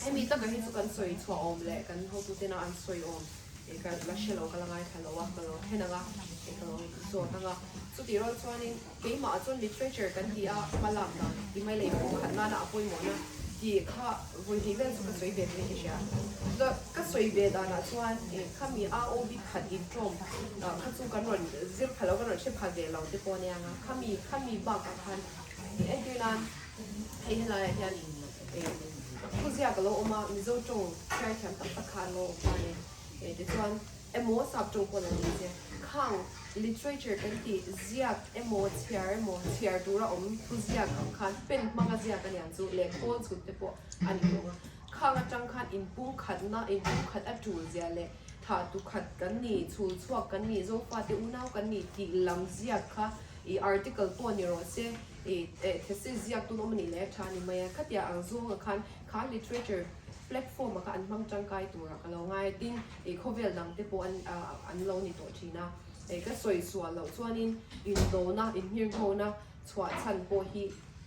Hemi taka hi chu kan sawi chhuah awm leh kan hotutena an sawi awm eh ka la hre lo, ka la ngaithla lo a, ka lo then ang a, eh ka lo zawt ang a. Chutih rual chuanin keimah chuan literature kan ti a, hma lak dan ti mai leh inpum khat nana a pawimawhna tih kha vawi hnih vel chu ka sawi ve tih ka hria. Chuta ka sawi ve danah chuan eh khami AOB khat intawm kha chu kan rawn zir pha lo, kan rawn hre pha ve lo te pawh a nia ang a, khami khami bakah khan eh entir nan hei helaiah hian Thu ziak a lo awm a, Mizo tawng chhiar thiam tak tak kha an lo awm ta a ni. Tichuan, emaw sap tawng pawh lo ni che, khang literature kan tih ziak emaw chhiar emaw chhiar tura awm thu ziak ang khan pen hmanga ziak a niang chu leh khawl chhut te pawh a ni tawh a. Khang atang khan inpumkhatna, inpumkhat a tul zia leh thah tu khat kan ni, chhul chhuak kan ni, Zofate unau kan ni tih lam ziak kha i article pawh ni rawh se, I thesis ziak tun awm a nih leh a tha a ni mai a, khatia ang zawnga khan kha literature platform a kha an hmang tangkai turah ka lo ngai a, tin i khawvel dang te pawh an an lo ni tawh thin a, ka sawi sual loh chuanin indona, inhirnghona chhuah chhan pawh hi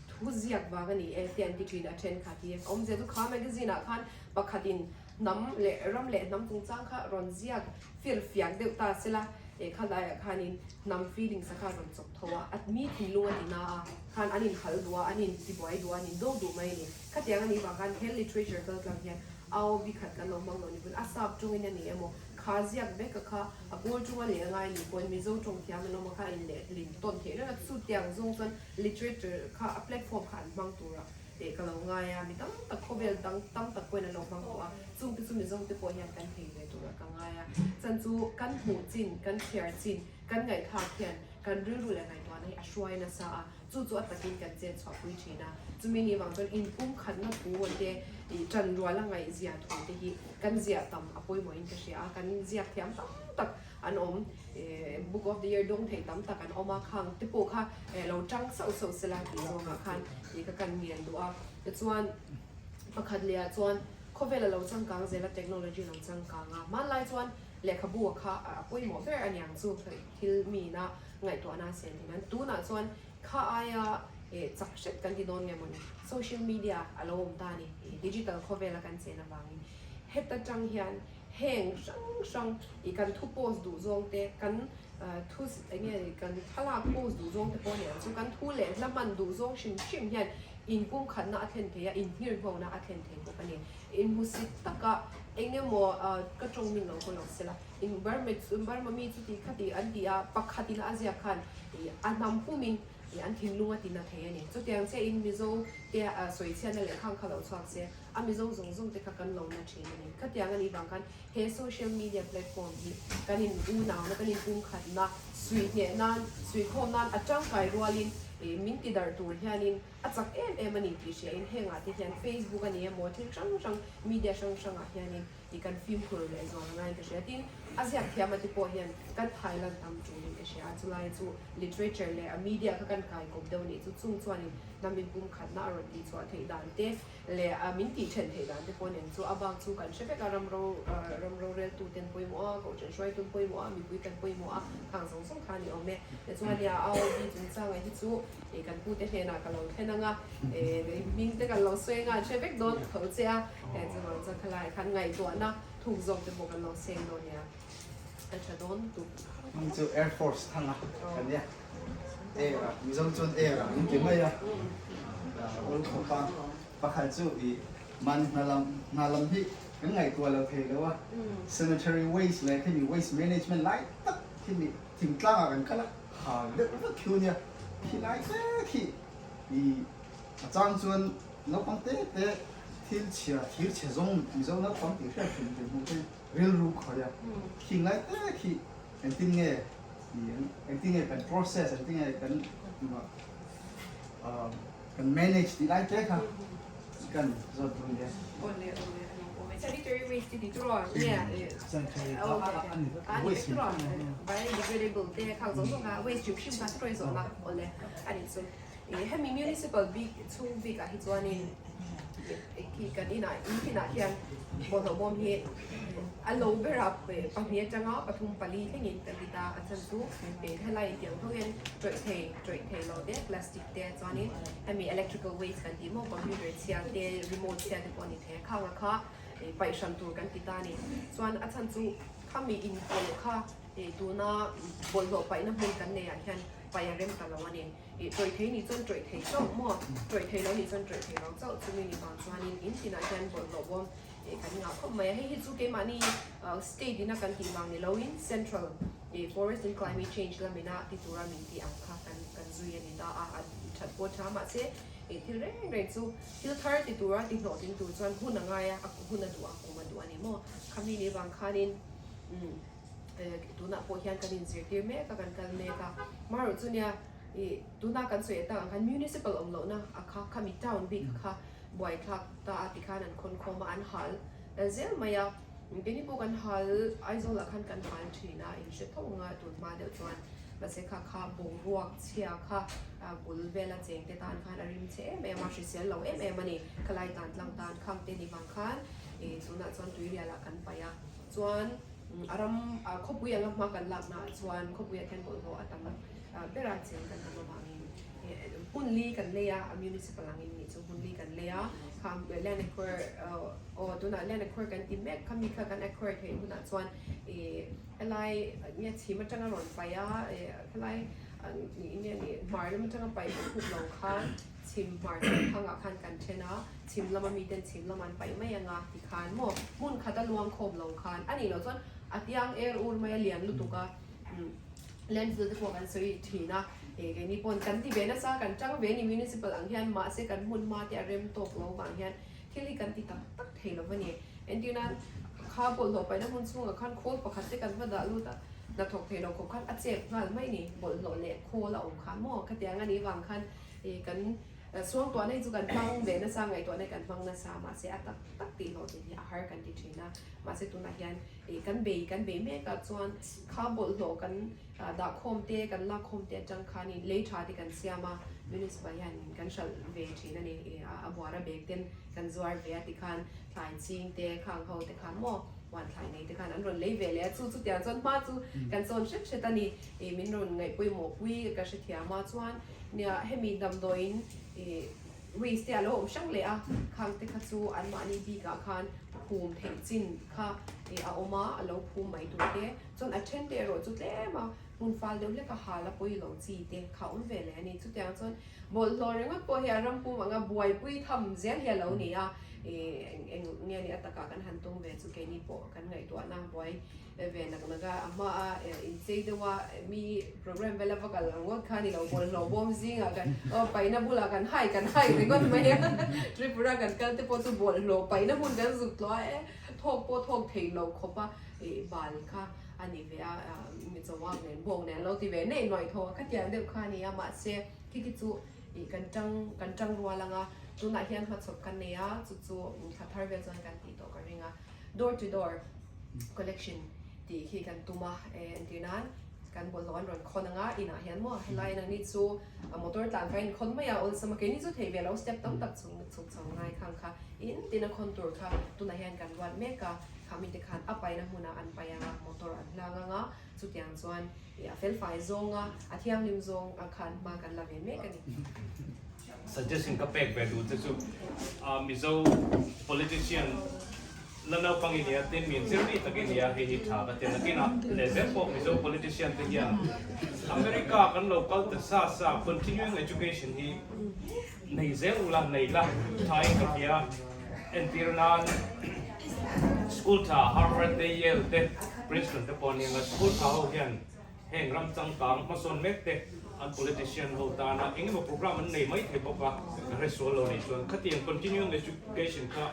thu thu ziak vang a ni e te an ti thin a thenkhat hi. Awmzia chu kha magazine ah khan pakhatin hnam leh ram leh hnam chungchang kha rawn ziak fir fiak deuh ta sela eh kha laiah khanin hnam feelings a kha rawn chawp tho a, a mi thinlung a ti na a, khan an inhal duh a, an intibuai duh a, an indo duh mai a ni. Khatiang a nih vang khan he literature kal tlang hian au bi khat kan lo hmang lo ni pawn a sap tawngin a ni emaw kha ziak vek a kha a kawl tawnga leh a ngai ni pawn Mizo tawng thiam an awm a kha in lehlin tawn theih reng a, chutiang zawng chuan literature kha a platform kha an hmang tur a eh ka lo ngai a, mi tam tak khawvel dang tam tak pawhin an lo hmang tawh a, chungte chu Mizo te pawh hian kan thei ve tur a ka ngai a, chan chu kan hmuh chin, kan chhiar chin, kan ngaihthlak hian kan rilru leh ngaihtuahna hi a hruai nasa a. Chu chu a takin kan chet chhuahpui thin a, chumi ni vang chuan inpumkhatna thu te ih tan rual a ngaihzia thu te hi kan ziah tam a pawimawhin ka hria a, kan ziak thiam tam tak an awm, Book of the Year dawng thei tam tak an awm a, khang te pawh kha lo tang sauh sauh sela tih zawngah khan ih ka kan ngen duh a. Tichuan pakhat leh ah chuan khawvel a lo changkang zel a, technology a lo changkang a, hmanlai chuan lehkhabu a kha a pawimawh ber a niang chu thil miin a ngaihtuahna a siam thin a, tunah chuan kha aia chak hret kan ti dawn nge mawni social media a lo awm ta a ni, digital khawvela kan chen avangin heta tang hian heng hrang hrang ih kan thu post duh zawng te kan thu eng nge kan thlalak post duh zawng te pawh a ni ang chu kan thu leh hla hman duh zawng hrim hrim hian inpumkhatna a thlen thei a, inhmirhngawhna a thlen thei bawk a ni, inhmusit taka eng emaw ka tawng min lo haw lo sela. In Burma chu Burma mi chu ti kha ti an ti a, pakhat in a ziak khan ih a hnam pum in ih an thinlung a ti na thei a ni. Chutiang chiah in Mizo te sawi chhiatna leh khang kha lo chhuak se, a Mizo zawng zawng te kha kan lo na thin a ni. Khatiang a nih vang khan he social media platform hi kan in unauna, kan in pumkhatna, suih hneh nan, suih khawm nan a tangkai rual in ih min ti darh tur hian in a chak em em a ni tih hria in heng ah te hian Facebook a ni emaw thil hrang hrang media hrang hrang ah hian in tih kan fimkhur leh zual a ngaiin ka hria. Tin, a ziak thiam a ti pawh hian kan thai lan tam tulin ka hria a, chulai chu literature leh a media kha kan kai kawp deuh a nih chu, chung chuanin hnam inpumkhatna a rawn tihchhuah theih dan te leh a min tih then theih dan te pawh nen chu a bak chu kan hre vek a, ram ro ram roreltuten pawimawh a, kohhran hruaitun pawimawh a, mipui kan pawimawh a, khang zawng zawng kha a ni awm e. Tichuan nia AOB chungchanga hi chu ih kan pute hnenah ka lo thlen ang a, ih hming te kan lo sawi ang a, an hre vek dawn tho che a. Hei chuvang chuan khalai khan ngaihtuahna thuk zawk te pawh kan lo seng dawn nia, a tha dawn lutuk. Hming chu Air Force thang a ka nia, Air a, Mizo chuan Air a an ti mai a, ul khawp a, pakhat chu i mahni hna lam hna lam hi kan ngaihtuah lo thei lo a, sanitary waste leh khimi waste management lai tak khimi thingtlang ah kan kal a, hal deuh vek khiu nia, khi lai te khi i a chang chuan naupang te te thil chhia thir chhe zawng Mizo naupang tih hriat hrim hrim hmuh te rilru khawih a, khing lai te khi engtin nge ni ang, engtin nge kan process, engtin nge kan kan manage tih lai te kha kan zawt duh nia. Awle awle a lo awm e. Sanitary waste tih chu raw nge a ni vek raw biodegradable te khang zawng zawng kha waste hrim hrim kha tawih zawhna awle a nih chu. Ih hemi municipal bik chhung bik ah hi chuanin khi kan inah in tinah hian bawlhhlawh bawm hi a lo ber a pahnih atanga pathum pali thlengin kan ti ta a chhan chu ih helai tiang tho hian tawih thei tawih thei lo te plastic te chuanin hemi electrical waste kan tih maw computer chhia te remote chhia te pawh a ni thei a khang a kha ih paih hran tur kan ti ta a ni chuan a chhan chu khami inpawlh kha ih tuna bawlhhlawh paihna hmun kan nei ah hian paih a rem ta lo a ni. Ih tawih thei nih chuan tawih thei chauh maw? Tawih thei lo nih chuan tawih thei lo chauh chumi ni vang chuanin in tinah hian bawlhhlawh bawm ih kan ngah khawp mai a. Hei hi chu keimahni state ina kan tih vang ni loin central ih forest and climate change lamina ti tura min tih ang kha kan kan zui a ni ta a, a that pawh tha mahse ih thil reng reng chu thil thar ti tura ti hlawhtling tur chuan hun a ngai a, a hun a duh a, kum a duh a ni maw? Khami ni vang khanin umm. Tunah pawh hian kan inzirtir mek a, kan kal mek a. Marawh chu nia, ih tuna kan sawi atang ang khan municipal awm lohna a kha, khami town bik kha buaithlak ta a tikhan an khawn khawm a, an hal zel mai a. Keini pawh kan hal, Aizawlah khan kan hal thin a, in hre tho ang a tun hma deuh chuan. Mahse kha kha boruak chhia kha bul vela cheng te tan khan a rim chhe em em a, hrisel lo em em a ni. Khalai tan tlang tan khang te ni vang khan ih tunah chuan tuirialah kan paih a. Chuan. A ram khawpui anga hma kan lakna ah chuan khawpuiah hian bawlhhlawh a tam ber a, cheng kan tam avangin hmun li kan lei a, a municipal angin nih chu hmun li kan lei a, kha land acquire aw tunah land acquire kan ti mek kha mi kha kan acquire theih hunah chuan ih helai nge chhim atanga rawn paih a helai nge ni hmar lam atanga paih khup lo khan Chhim hmar chhim thangah khan kan then a, chhim lama miten chhim lam an paih mai anga ti khan maw hmun khat a luang khawm lo khan a nih loh chuan a tiang er ur mai a lian lutuk a, landfill te pawh kan sawi thin a, ih keini pawn kan ti ve nasa kan tang ve ni municipal ang hian mahse kan hmun hma te a rem tawk lo vang hian thil hi kan ti tak tak thei lo a ni. Entir nan kha bawlhhlawh paihna hmun chhungah khan khawl pakhat te kan va dah lut a, hnathawk thei lo khawp khan a chep nghal mai ni bawlhhlawh leh khawl a awm khan maw khatiang a nih vang khan Ih kan suangtuahna hi chu kan hmang ve nasa, ngaihtuahna hi kan hmang nasa, mahse a tak tak tih hlawh tih hi a har kan ti thin a. Mahse tunah hian ih kan bei kan bei mek a chuan kha bawlhhlawh kan dah khawm te kan lak khawm te atang khanin lei tha te kan siam a, municipal hian kan hralh ve thin a ni. Ih a buara bag ten kan zuar ve a tikhan thlai ching te khang ho te khan maw huan thlai nei te khan an rawn lei ve leh a, chu chutiang chuan hma chu kan sawn hret hret a ni. Ih min rawn ngaihpawimawh pui ka hrethiam a chuan Nia, hemi damdawiin ih waste te a lo awm hrang leh a, khang te kha chu anmahni bikah khan phum theih chin kha ih a awm a, a lo phum mai tur te. Chuan a then te erawh chu tlem a, hmun fal deuh hlek a hal a pawi lo chi te kha awm ve leh a ni. Chutiang chuan bawlhhlawh ringawt pawh hi a ram pum anga buaipui tham zel hi a lo ni a, ih eng eng nge ni a takah kan han tum ve chu keini pawh kan ngaihtuahna buai ve nak nak a, a hma a inchei deuh a mi program vel a va kal ang ngawt kha a ni lo, bawlhhlawh bawm zingah kan aw paihna bulah kan hai kan hai ringawt mai a, Tripura kan kal te pawh chu bawlhhlawh paihna hmun kan zuk tawh a e thawk pawh thawk thei lo khawp a ih bal kha a ni ve a, mi chawak nen bawk nen an lo ti ve neih nuaih tho a, khatiang deuh kha a ni a mahse khi khi chu ih kan tang kan tang rual ang a, tunah hian hmachhawp kan nei a chu chu thla thar vel chuan kan tih tawh ka ring a. Door to door collection tih khi kan tum a, entir nan kan bawlhhlawh an rawn khawn anga inah hian maw helai in anni chu motor tlan kha a inkhawn mai a awlsam a keini chu theih ve lo step tam tak chung chhuk chho ngai khang kha in tin a khawn tur kha tunah hian kan ruat mek a, kha mite khan a paihna hmunah an paih anga motor an hlang anga chutiang chuan a felfai zawnga a thianghlim zawng a khan hma kan la ve mek a ni. Suggestion ka pek ve duh che chu Mizo politician la naupang i nia tin min zir mi tak i nia hei hi tha ka ti a nakinah leh zel pawh Mizo politician te hian America kan lo kal ta sa sa continuing education hi nei zel ula nei la tha in ka hria entir nan school tha Harvard te Yale te Princeton te pawh ania school tha ho hian Heng ram changkang hmasawn mek te an politician ho tana eng emaw program an nei mai thei bawk a, ka hre sual lo nih chuan khatiang continuing education kha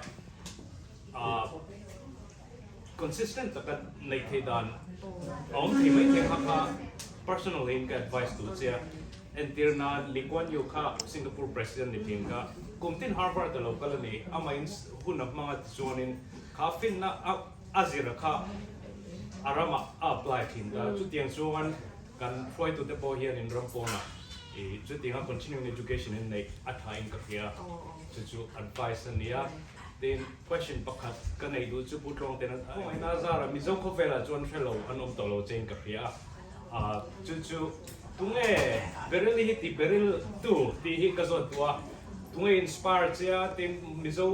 ah consistent taka neih theih dan a awm thei mai thei kha kha personally in ka advice duh che a, entir nan Lee Kuan Yew kha Singapore president ni thin kha kum tin Harvard a lo kal a ni, amahin hun a hmang a tichuanin kha finna a A zir kha a ramah a apply thin ta. Chutiang chuan kan hruaitute pawh hianin ram pawnah ih chutianga continuing education in neih a tha in ka hria. Chu chu advice a nia. Tin, question pakhat ka neih duh chu Pu Tluangten a khawngaihna zara Mizo khawvelah chuan hre lo an awm tawh lo che in ka hria a. Ah chu chu tunge Beryl hi ti Beryl tu tih hi ka zawt duh a. Tunge inspire che a tin Mizo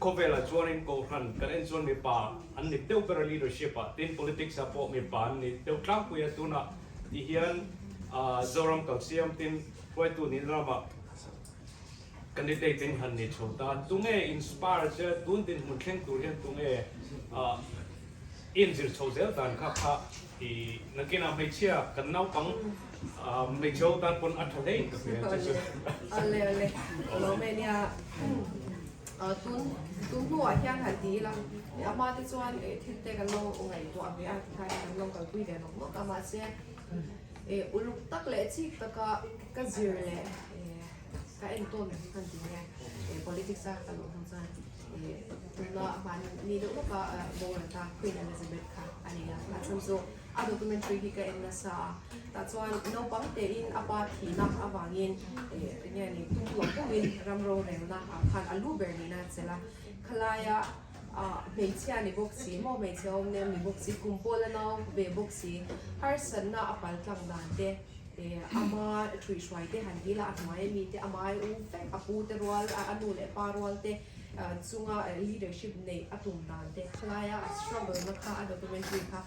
Khawvelah chuanin Kohhran kan en chuan mipa an ni deuh ber a leadership ah, tin politics ah pawh mipa an ni deuh tlangpui a, tunah ti hian Zoram kalsiam tin hruaitu nih ramah candidate in han ni chho ta, tunge inspire che tun dinhmun thleng tur hian tunge inzir chho zel dan kha kha i nakinah hmeichhia kan naupang hmeichhe ho tan pawn a tha hle in ka hria che chu. Awle awle lawm e nia. Tun tun hnuah hian han ti ila a hma te chuan eh thil te kan lo ngaihtuah ve a tikhan kan lo kalpui ve nawk nawk a mahse eh uluk tak leh chik taka ka zir leh eh ka entawn han ti nge eh politics a ka luh hnu chuan eh tuna hmanni deuh lawka boral ta Queen Elizabeth kha a ni a a chhan chu A documentary hi ka en nasa a, tah chuan naupang tein a pa thihna avangin enge ni tum lo pawhin ram rorelna ah khan a lu ber nihna a chelh a, khalaia Hmeichhia ni bawk si maw, hmeichhe awm nem ni bawk si, kum pawla nau ve bawk si, harsatna a pal tlang dan te, ama thuihhruai te han ti ila a hnuai ami te, ama ai u vek, a pu te rual, a nu leh pa rual te chunga leadership neih a tum dan te, khalaia a struggle na kha a documentary kha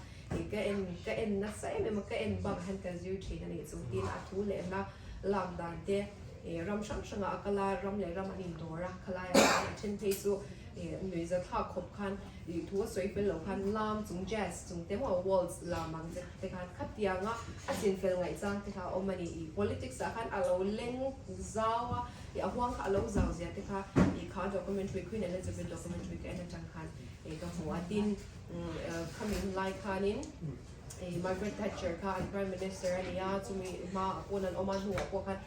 ka en ka en nasa em em a, ka en bak hian ka zir thin a nih chu tin a thu leh hla lak dan te ram hrang hrangah a kal a, ram leh ram an indawr a, khalaia khan a then phei chu Nuihza thlak khawp khan ih thu a sawi fel lo khan lam chung jazz chung te maw waltz lam ang te khan khatianga a chin fel ngaih chang te kha a awm a ni. Ih politics ah khan a lo leng zau a, ih a huang kha a lo zau zia te kha ih kha documentary Queen Elizabeth documentary ka en atang khan ih ka hmu a. Tin khami hun lai khanin ih Margaret Thatcher kha an prime minister a ni a, chumi hma ah pawn an awm a hnuah pawh khan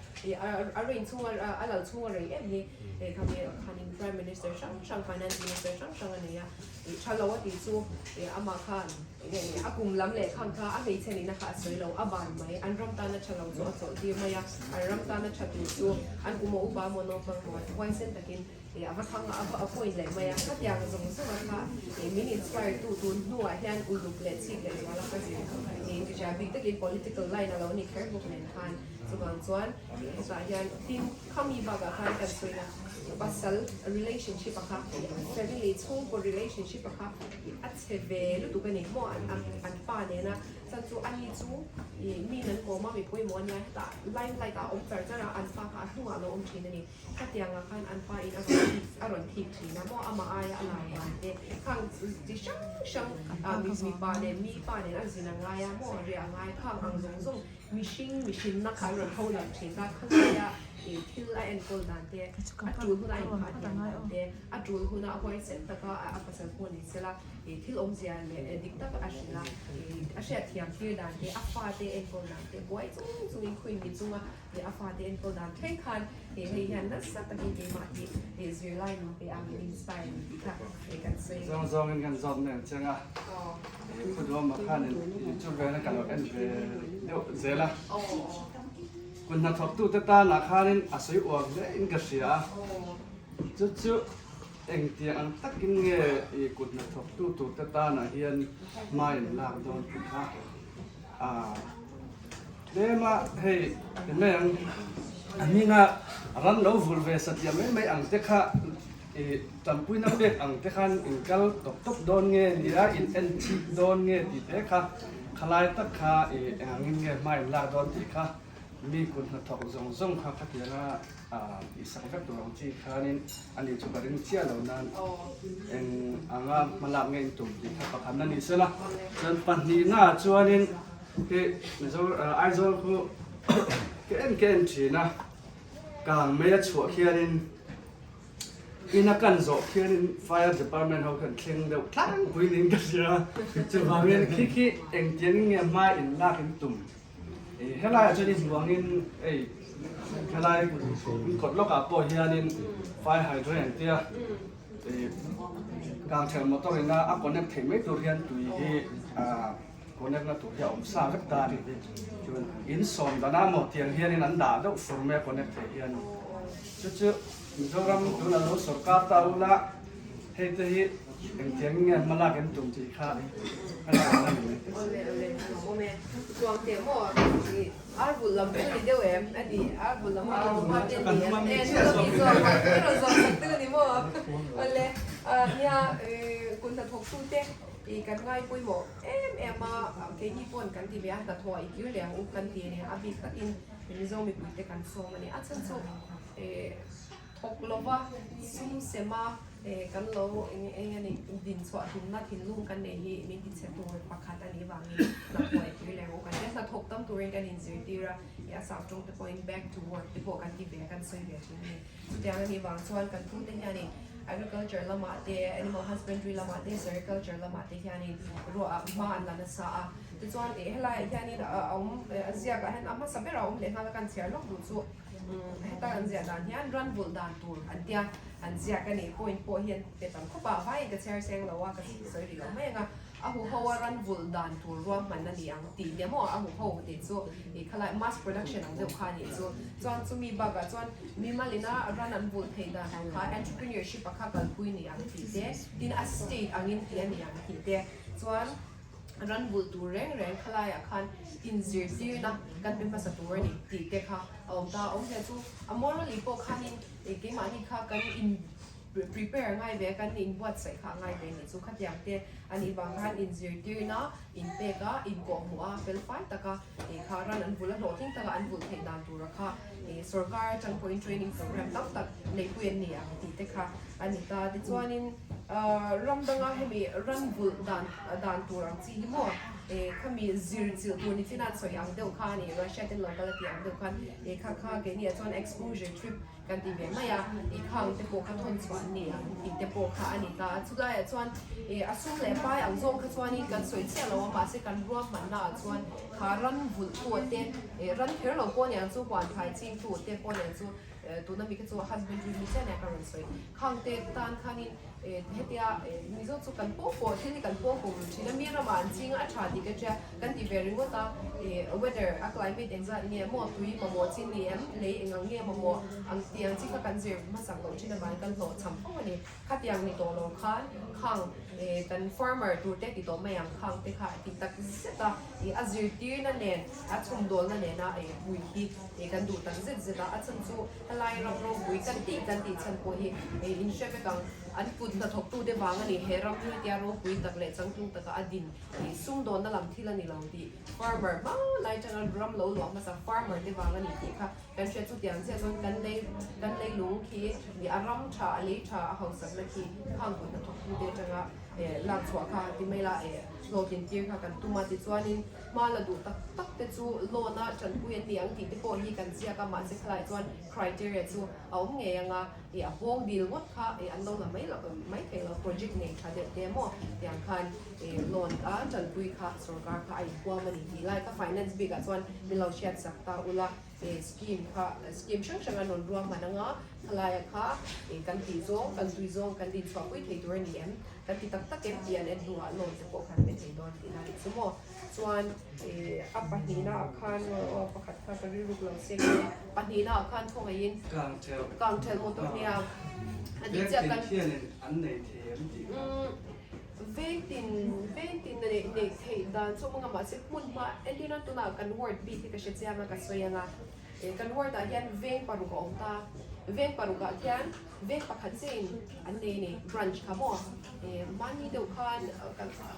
A rain chhung a lal chhung a rei em hi khami khanin prime minister hrang hrang finance minister hrang hrang a nei a tha lo a tih chu amah khan a kum lam leh khang kha a hmeichhe nihna kha a sawi lo a ban mai an ram tana tha lo chu a chawlh tir mai a an ram tana tha tur chu an kum a upa maw naupang maw huaisen takin A va thang a, a va appoint leh mai a, khatiang zawng zawng a kha min inspire tu tun hnuah hian uluk leh chhip leh zual a ka zir niin ka hria, bik takin political line a lo ni kher bawk nen khan chuvang chuan hetah hian tin khami bakah khan kan sawina pasal relationship a kha family chhungkaw relationship a kha a chhe ve lutuk a ni maw an pa nena chuan chu ani chu mi nan kawm a mi pawimawh a nia hetah limelight ah a awm char char a an pa kha a hnungah a lo awm thin a ni. Khatiangah khan an pa in a rawn thik a rawn thik thin a maw amah aia a lar dan te khang chi hrang hrang ah mipa leh mi pa nen a zin a ngai a maw riah a ngai khang ang zawng zawng mihring mihrinna kha an rawn tho lang thin ta khalaia ih thil a enkawl dan te a tul huna a inphah thiam dan te a tul huna a huaisen taka a pasal pawh ni sela ih thil awmzia leh dik taka a hrilh a ih a hriatthiam tir dan te a fate enkawl dan te buai chung chungin khuin mi chunga Leh a fate enkawl dan thleng khan he hei hian nasa takin keimah hi he zirlai min pe a, min inspire min tih kha he kan sawi. Zawng zawngin kan zawt mai ang cheng a, he Phuduama khanin YouTube vela ka lo en ve deuh zel a, kut hnathawktute tanah khanin a sawi uar hle in ka hria a, chu chu engtiang ang takin nge i kut hnathawktu turte tanah hian hma in lak dawn tih kha a Tlema hei ti mai ang a hminga ram lo vul ve satliah mai mai ang te kha ih tanpuina pek ang te khan in kal tawp tawp dawn nge nia in en chhip dawn nge tih te kha khalai tak kha ih eng angin nge hma in lak dawn tih kha mi kut hnathawk zawng zawng kha khatianga tih sak vek tur ang chi khanin ani chu ka ring chiah lo nan eng anga hmalak nge in tum tih kha pakhatna ni sela chuan pahnihna ah chuanin Hi Mizo Aizawl khu ka en ka en thin a, kang mai a chhuah khianin ina kan zawh khianin fire department ho khan thleng deuh tlangpui niin ka hria chuvangin khi khi engtiang nge hma in lak in tum helaiah chuan i hmu angin hei helai kawt lawkah pawh hianin fire hydrant an tia kangther motor ina a connect theih mai tur hian tui hi Connect na tur hi a awm sa vek ta a ni. Chuan in sawm dan a maw tiang hianin an dah deuh fur mai a connect theih hian. Chu chu Mizoram tuna lo sorkar ta ula hei te hi engtiang nge hma lak in tum tih kha ka la awm a ni mai. Awle awle a awm e. Chuang teh maw i ar bul lam chu ni deuh em a ni ar bul lam a awm a te ni a e ni lo mi zawk a rawn zawh sak deuh a ni maw awle nia kut hnathawk tu te I kan ngai pawimawh em em a, keini pawn kan ti ve a, hnathawh i kir leh ang u kan ti a ni, a bik takin Mizo mipuite kan sawm a ni. A chhan chu thawk lova sum sema kan lo eng eng a ni din chhuah tumna thinlung kan nei hi min ti chhe tur pakhat a nih vangin hnathawh i kir leh ang u kan ti a, hnathawk tam turin kan inzirtir a, a sap tawng te pawhin back to work te pawh kan ti ve a, kan sawi ve thin a ni. Chutiang a nih vang chuan kan pute hianin agriculture lamah te, animal husbandry lamah te, sericulture lamah te hianin ruah hma an la nasa a. Tichuan ih helaiah hianin a awm a ziakah hian a hmasa berah a awm leh nghal a kan chhiar lawk duh chu heta kan ziah dan hian ran vulh dan tur an tia an ziak a ni. Point pawh hian pe tam khawp a, vaiin ka chhiar seng lo a, ka sawi rih lo mai ang a. A huho a ran vulh dan tur ruahman a ni ang tih nia maw a huho tih chu ih khalai mass production ang deuh kha a nih chu. Chuan chumi bakah chuan mimal ina ran an vulh theih dan tur kha entrepreneurship a kha kalpui ni ang tih te, tin a state angin tih a ni ang tih te chuan ran vulh tur reng reng khalaiah khan inzirtirna kan pe hmasa tur a ni tih te kha a awm ta. Awmzia chu a morally pawh khanin ih keimahni kha kan in. Prepare ngai ve kan inbuatsaih kha a ngai ve nih chu khatiang te a nih vang khan inzirtirna inpek a inkawhhmuh a fel fai taka ih kha ran an vulh a hlawhtling taka an vulh theih dan tura kha ih sorkar atang pawhin training program tam tak neihpui an ni ang tih te kha a ni ta. Tichuanin ah ram danga hemi ran vulh dan dan tur ang chi hi maw ih khami zir chilh tur ni chin a sawi ang deuh kha a ni Russia ten lo kal a tih ang deuh khan ih kha kha keini ah chuan exposure trip Kan ti ve mai a, i khang te pawh kha thawn chhuah an ni ang tih te pawh kha a ni ta a. Chulaiah chuan i a sum leh pai ang zawng kha chuanin kan sawi chiah lo a, mahse kan ruahmanna ah chuan kha ran vulh tu te, i ran kher lo pawh a ni ang chu, huan thlai ching tu te pawh a ni ang chu, tuna mi kha chu husbandry mi chiah nia ka rawn sawi. Khang te tan khanin hetia Mizo chu kan pawh pawh thil hi kan pawh pawh run thin a, mi ramah an ching a, a tha tih ka hria. Kan ti ve ringawt a, ih weather a climate engzat nge maw tui mamawh chin ni em, lei engang nge mamawh ang tih ang chi kha kan zir hmasak loh thin avangin kan hlawh cham fo a ni. Khatiang ni tawh lo khan khang ih kan farmer tur te ti tawh mai ang khang te kha ti tak zet a, ih a zirtirna nen a chhawmdawlna nena ih pui hi ih kan duh tak zet zet a, a chhan chu helai ram ropui kan tih kan tih chhan pawh hi ih in hre vek ang an kut hnathawktute vang a ni he ram hi hetia ropui tak leh changtlung taka a din. Ih sumdawnna lam thil a ni lo tih farmer hma lai atanga ram lo luah hmasa farmer te vang a ni tih kha kan hriat chu tiang chiah chuan kan lei kan leilung khi ih a ram tha a lei tha a hausakna khi khang kut hnathawk tu te atanga eh lak chhuah kha ti mai la eh hlawhtlin tir kha kan tum a tichuanin hma la duh tak tak te chu loan a tanpui an ni ang tih te pawh hi kan ziak a mahse khalai chuan criteria chu a awm ngei ang a. Ih a hawng dil ngawt kha ih an lo la mai lo mai thei lo project nei tha deuh te maw tiang khan ih loan a tanpui kha sorkar kha a inhuam a ni tih lai kha finance bik ah chuan min lo hriat sak ta ula ih scheme kha scheme hrang hrang an rawn ruahman anga khalaia kha ih kan tih zawng kan tui zawng kan din chhuah pui thei tur a ni em kan ti tak tak em tih an en hnuah loan te pawh khan pe thei dawn tih lai chu maw chuan ih a pahnihna ah khan aw pakhat kha ka rilruk lo se pahnihna ah khan khawngaihin Kang ṭhelh motor nia a dik chiah kan Veng tin khianin an nei thei em tih kha. Veng tin veng tin a neih theih dan chu awm anga mahse hmun hma entir nan tunah kan ward bik hi ka hre chiang a ka sawi anga kan ward ah hian veng paruk a awm ta veng paruk ah khian veng pakhat chiahin an nei a ni branch kha maw mahni deuh khan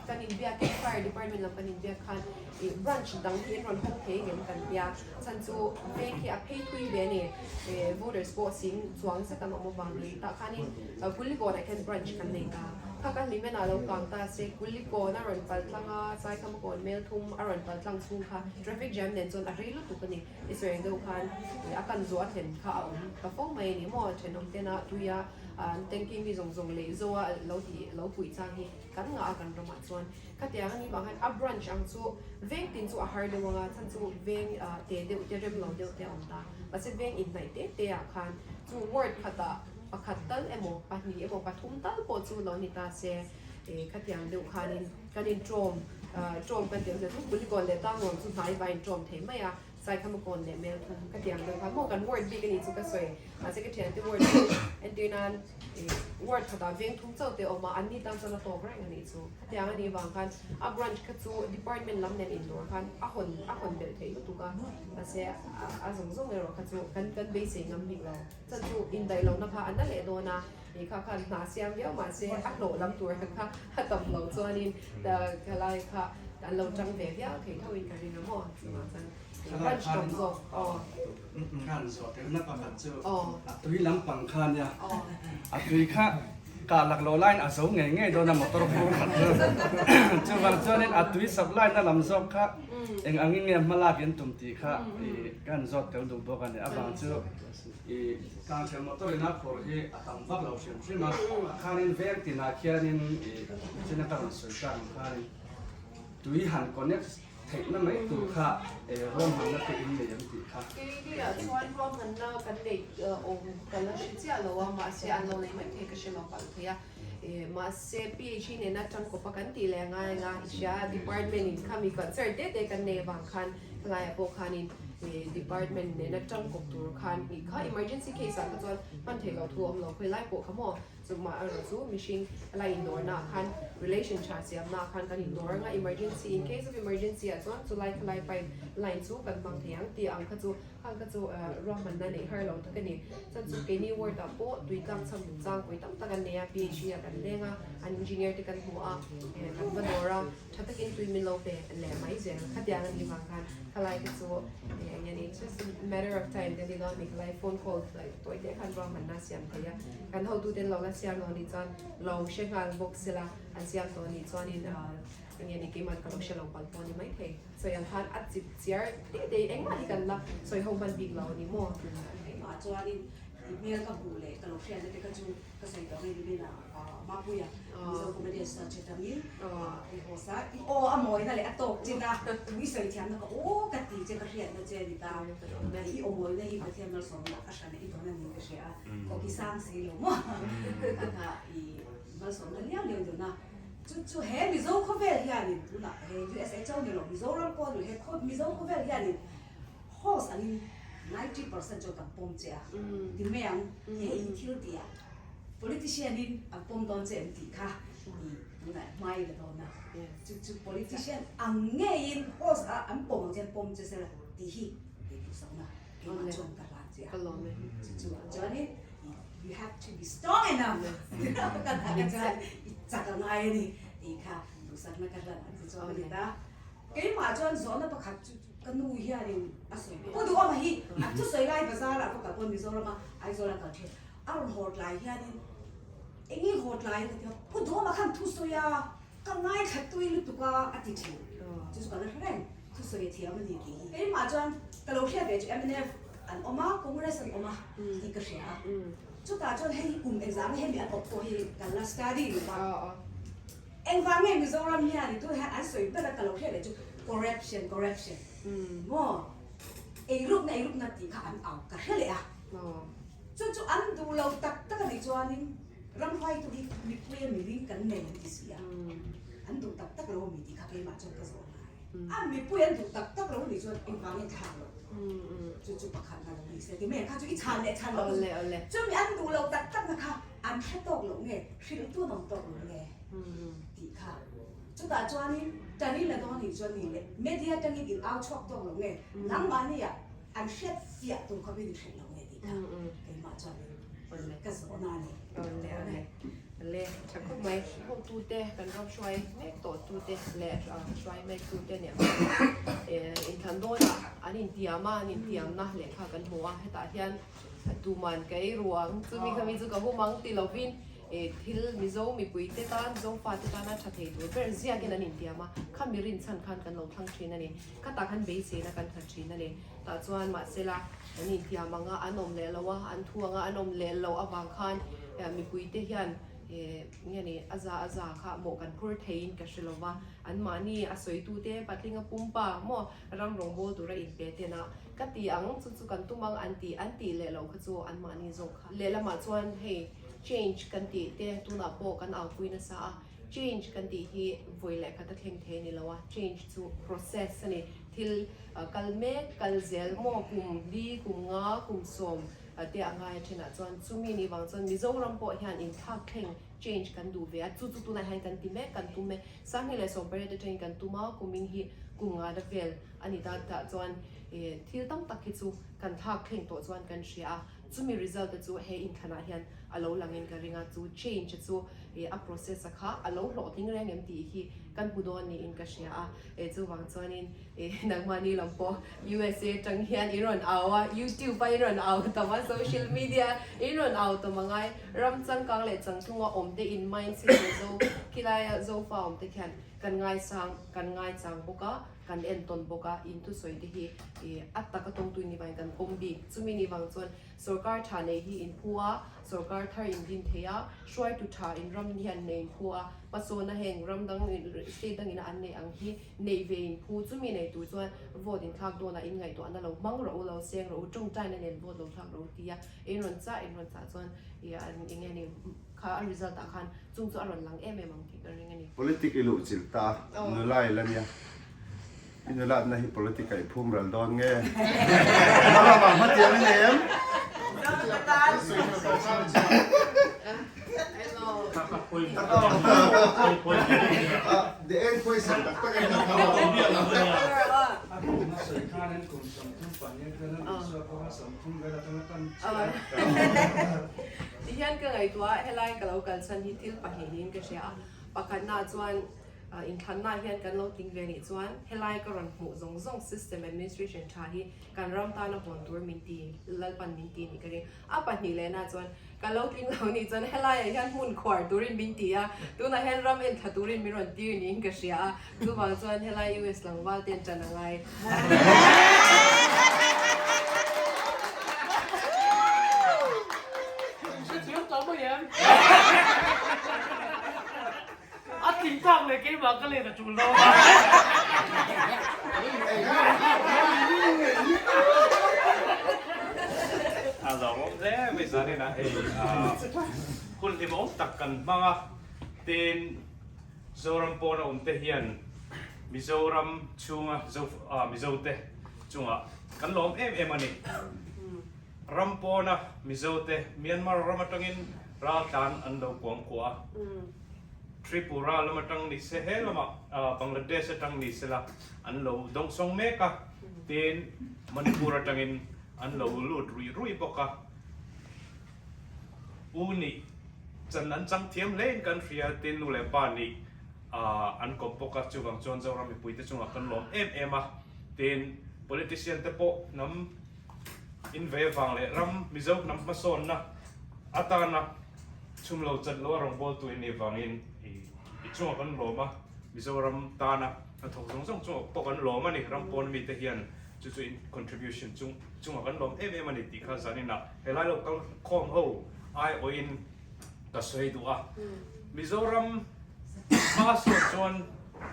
kan inbiak in fire department lam kan inbiak khan ih branch dang hi an rawn hawng thei ngem kan tia chhan chu veng hi a phei thui ve a ni eh voters pawh sing chuang zet an awm avangin tah khanin Kulikawnah khian branch kan nei ta kha ka hlimen ah lo kang ta se Kulikawn a rawn pal tlang a Saikhamakawn mel thum a rawn pal tlang chhung kha traffic jam nen chuan a rei lutuk a ni i sawi ang deuh khan a kan zawh a thlen kha a awm ta fo mai a ni maw thenawm tena tuia an tanky mi zawng zawng leh zoa lo tih lo puih chang hi kan ngah a kan ramah chuan Khatiang a nih vang hian a branch ang chu veng tin chu a har deuh ang a, chhan chu veng te deuh te rem lo deuh te a awm ta. Mahse veng inhnaih te te ah khan chu ward khatah pakhat tal emaw pahnih emaw pathum tal pawh chu lo ni ta se khatiang deuh khanin kan inṭawm ṭawm kan tih awmzia chu Kulikawn leh Tanglawn chu hnai vai inṭawm thei mai a. Saikhamakawn leh Melthum ka tiang deuh kha maw kan ward bik a nih chu ka sawi mahse ka thiante ward chu entir nan ih ward khatah veng thum chauh te a awm a an ni tan chuan a tawk reng a nih chu khatiang a nih vang khan a branch kha chu department lam nen indawr khan a hawn a hawn belh theih lutuk a mahse a zawng zawng erawh kha chu kan kan beisei ngam bik lo chhan chu indaih lohna kha a na leh dawn a ih kha khan hna siam viau mahse a hlawh lam tur kha a tam loh chuanin khalai kha an lo tang ve viau thei tho in ka ring a maw chuvang chuan branch tam zawk aw. Khan zawh telna pakhat chu a tui lampang kha nia a tui kha kah lak loh laiin a zo ngei ngei dawn a motor phur khat chu chuvang chuanin a tui supply na lam zawk kha eng angin nge hma lak in tum tih kha ih ka han zawt tel duh bawk a ni avang chu ih kangthelh motor in a phurh hi a tam vak lo hrim hrim a khanin veng tinah khianin ih china ka rawn sawi tak ang khanin tui han connect. theihna mai tur kha ruahmanna te in nei ang tih kha. Keini-ah chuan ruahmanna kan neih awm ka la hre chiah lo a, mahse an lo nei mai thei ka hre lo palh thei a. Mahse PHE nena tangkawpa kan tih leh angai anga i hria a, department in khami concern te te kan nei avang khan helaiah pawh khanin department nena tangkawp tur khan i kha emergency case ah kha chuan hman theih loh thu a awm lo khawi lai pawh kha maw. Chumah erawh chu mihring la indawrna ah khan relation tha siamna ah khan kan indawr anga emergency in case of emergency ah chuan chulai khalai pipe line chu kan hmang thei ang tih ang kha chu khang kha chu ruahmanna neih har lo tak a ni. Chuan chu keini ward ah pawh tui tlak cham chang pui tam tak an nei a, PHE ah kan leng a, an engineer te kan hmu a, kan va dawr a. Tha takin tui min lo pe leh mai zel. Khatiang a nih vang khan khalai te chu eng nge ni just a matter of time kan ti dawn a ni. Khalai phone call tawi te khan ruahmanna a siam thei a. Kan hotuten lo la siam lo nih chuan lo hre nghal bawk sela an siam tawh nih chuanin eng nge ni keimah ka lo hre lo palh pawh a ni maithei. Sawi ang khan a chip chiar te te engmah hi kan la sawi ho hman bik lo a ni maw? Keimah chuanin i hmel ka hmuh leh ka lo hriatna te kha chu Ka sawi tawh ngei bik a, Mapuia Mizo comedian search atangin i host a, i aw a mawina leh a tawk chin a, thu i sawi thiamna ka aw ka ti che ka hriatna che a ni ta, i aw mawina hi Pathian malsawmna a hran a i dawn a ni ka hria a, aw ki sang si lo maw ka kha i malsawmna liau liau dawn a, chu chu he Mizo khawvel hianin tunah he USA chauh ni lo Mizoram pawh ni lo he Mizo khawvel hianin Host angin 90% chuan kan pawm che a, ti mai ang, he i thil tih ah politician in an pawm dawn che em tih kha i tunah hmai la dawn a, chu chu politician ang ngeiin host a an pawm ang che an pawm che sela tih hi kei duhsakna keimah chuan ka hlan che a, chu chu ah chuanin you have to be strong enough ka chuan i chak a ngai a ni tih kha duhsakna ka hlan ang che chuan a ni ta. Keimah chuan zawhna pakhat chu ka nu hianin a sawi. Pu Duhawma hi a thusawi lai bazar ah va kal pawn Mizorama Aizawl a kal thin. A rawn haw tlai hianin eng nge haw tlai a ka ti a, Pu Duhawma khan thusawi a, ka ngaithla tui lutuk a a ti thin. Chu chu ka la hre reng, thusawi a thiam a ni tih hi. Keimah chuan ka lo hriat ve chu mnf an awm a, Congress an awm a tih ka hria a. Chutah chuan hei hi kum engzah nge hemi an awp pawh hi kan la study lo va. Engvang nge Mizoram hian i tunah hian an sawi ber a ka lo hriat leh chu corruption corruption maw eirukna eirukna tih kha an au ka hre leh a chu chu an duh lo tak tak a nih chuanin ramhuaitu hi mipui a miring kan nei an ti si a an duh tak tak lo ami tih kha keimah chuan ka zawh ngai a mipui an duh tak tak lo nih chuan engvang nge thlak lo chu chu pakhat na lo ni se ti mai kha chu i chhan leh chhan loh chumi an duh lo tak tak na kha an hre tawk loh nge hrilh tu an awm tawk lo nge. tih kha. Chutah chuanin Tani la dawn nih chuan ni leh media atangin in au chhuak tawk lo nge, nangmahni ah an hriat fiah tur khawpin in hrilh lo nge tih kha keimah chuanin ka zawhna a ni. Awle awle awle tha khawp mai. Hotute kan ram hruai mek tawh tute leh hruai mek tute nen inthlan dawnah an intiam a, an intiamna lehkha kan hmu a, hetah hian tuman ka ei ruang chumi khami chu ka hum ang ti lovin Thil Mizo mipuite tan, Zofate tana tha thei tur ber ziakin an intiam a, kha mi rinchhan khan kan lo thlang thin a ni. Khatah khan beiseina kan nghat thin a ni. Tah chuan mahsela an intiam anga an awm leh lo a, an thu anga an awm leh loh avang khan mipuite hian nge ni a za a za kha mawh kan phur theiin ka hre lo va, anmahni a sawitute patlinga pumpa maw ram rawngbâwl tura inpe tena ka ti ang chu chu kan tum ang an ti an tih leh loh kha chu anmahni zawk kha. Lehlamah chuan hei Change kan tih te tunah pawh kan aupui nasa a, change kan tih hi vawi leh khat a thleng thei a ni lo a, change chu process a ni, thil kal mek, kal zel maw kum li, kum nga, kum sawm te a ngai a thenah chuan chumi nih vang chuan Mizoram pawh hian inthlak thleng change kan duh ve a, chu chu tunah hian kan ti mek, kan tum e, Sanghni leh 18 atangin kan tum a, kumin hi kum nga na vel a ni ta tah chuan thil tam tak hi chu kan thlak thleng tawh chuan kan hria a. Chumi result te chu he inthlanah hian a lo langin ka ring a, chu change chu a process a kha a lo hlawhtling reng em tih hi kan hmu dawn niin ka hria a. Chuvang chuanin nangmahni lam pawh USA atang hian in rawn au a, YouTube a in rawn au tam a, social media in rawn au tam a ngai. Ram changkang leh changtlunga awm te in mindset leh zo khilaia zofa awm te khian kan ngaisang kan ngaichang bawk a. Kan entawn bawk a, in thusawi te hi a taka tawngtu in ni vangin kan pawm bik. Chumi ni vang chuan sorkar tha nei hi in phu a, Sorkar thar in din thei a, hruaitu tha in ram hian nei in phu a, hmasawnna heng ram dang state dang ina an neih ang hi neih ve in phu, chumi nei tur chuan vote in thlak dawnah in ngaihtuahna lo hmang rawh u, lo seng rawh u, tawngtaina nen vote lo thlak rawh u tia in rawn chah in rawn chah chuan ih eng nge ni kha a result ah khan chung chu a rawn lang em em ang tih ka ring a ni. Politic i luh chilh ta nula i la nia. I nulatna hi politic ah i phum ral dawn nge? Hma lamah hmatiang i nei em? The end question tak tak in kan thau a. Tihian ka ngaihtuah helai ka lo kalchhan hi thil pahnih niin ka hria a, pakhatna chuan Inthlanna hian kan lo tling ve nih chuan helai ka rawn hmuh zawng zawng system administration tha hi kan ram tana hawn tur min ti Lalpan min ti nih ka ring. A pahnih lehna chuan ka lo tling lo nih chuan helaiah hian hmun khuar turin min ti a, tunah hian ram en thla turin min rawn tir niin ka hria a, chuvang chuan helai US tlangval ten ṭan a ngai. A tling tak leh keimah ka let a tul dawn a. A lawmawm hle mai zanin ah hei hun hlimawm tak kan hmang a, tin Zoram pawna awm te hian Mizoram chhunga Mizo te chungah kan lawm em em a ni. Ram pawna Mizo te Myanmar ram atangin raltlan an lo kuang kuah a. Tripura lam atang ni se he lamah Bangladesh atang ni sela an lo dawngsawng mek a, tin Manipur atangin an lo lut ruih ruih bawk a. U nih chan an chang thiam hle in kan hria, tin nu leh pa nih an kawp bawk a, chuvang chuan Zoram mipuite chungah kan lawm em em a, tin politician te pawh hnam in ve vang leh ram Mizo hnam hmasawnna atana Chhum lo chat lo a rawngbawltu in nih vangin i chungah kan lawm a, Mizoram tana hnathawk zawng zawng chungah pawh kan lawm a ni, ram pawn mite hian chu chu in contribution chung chungah kan lawm em em a ni tih kha zaninah helai lo kal khawm ho aiawhin ka sawi duh a. Mizoram hma sawn chuan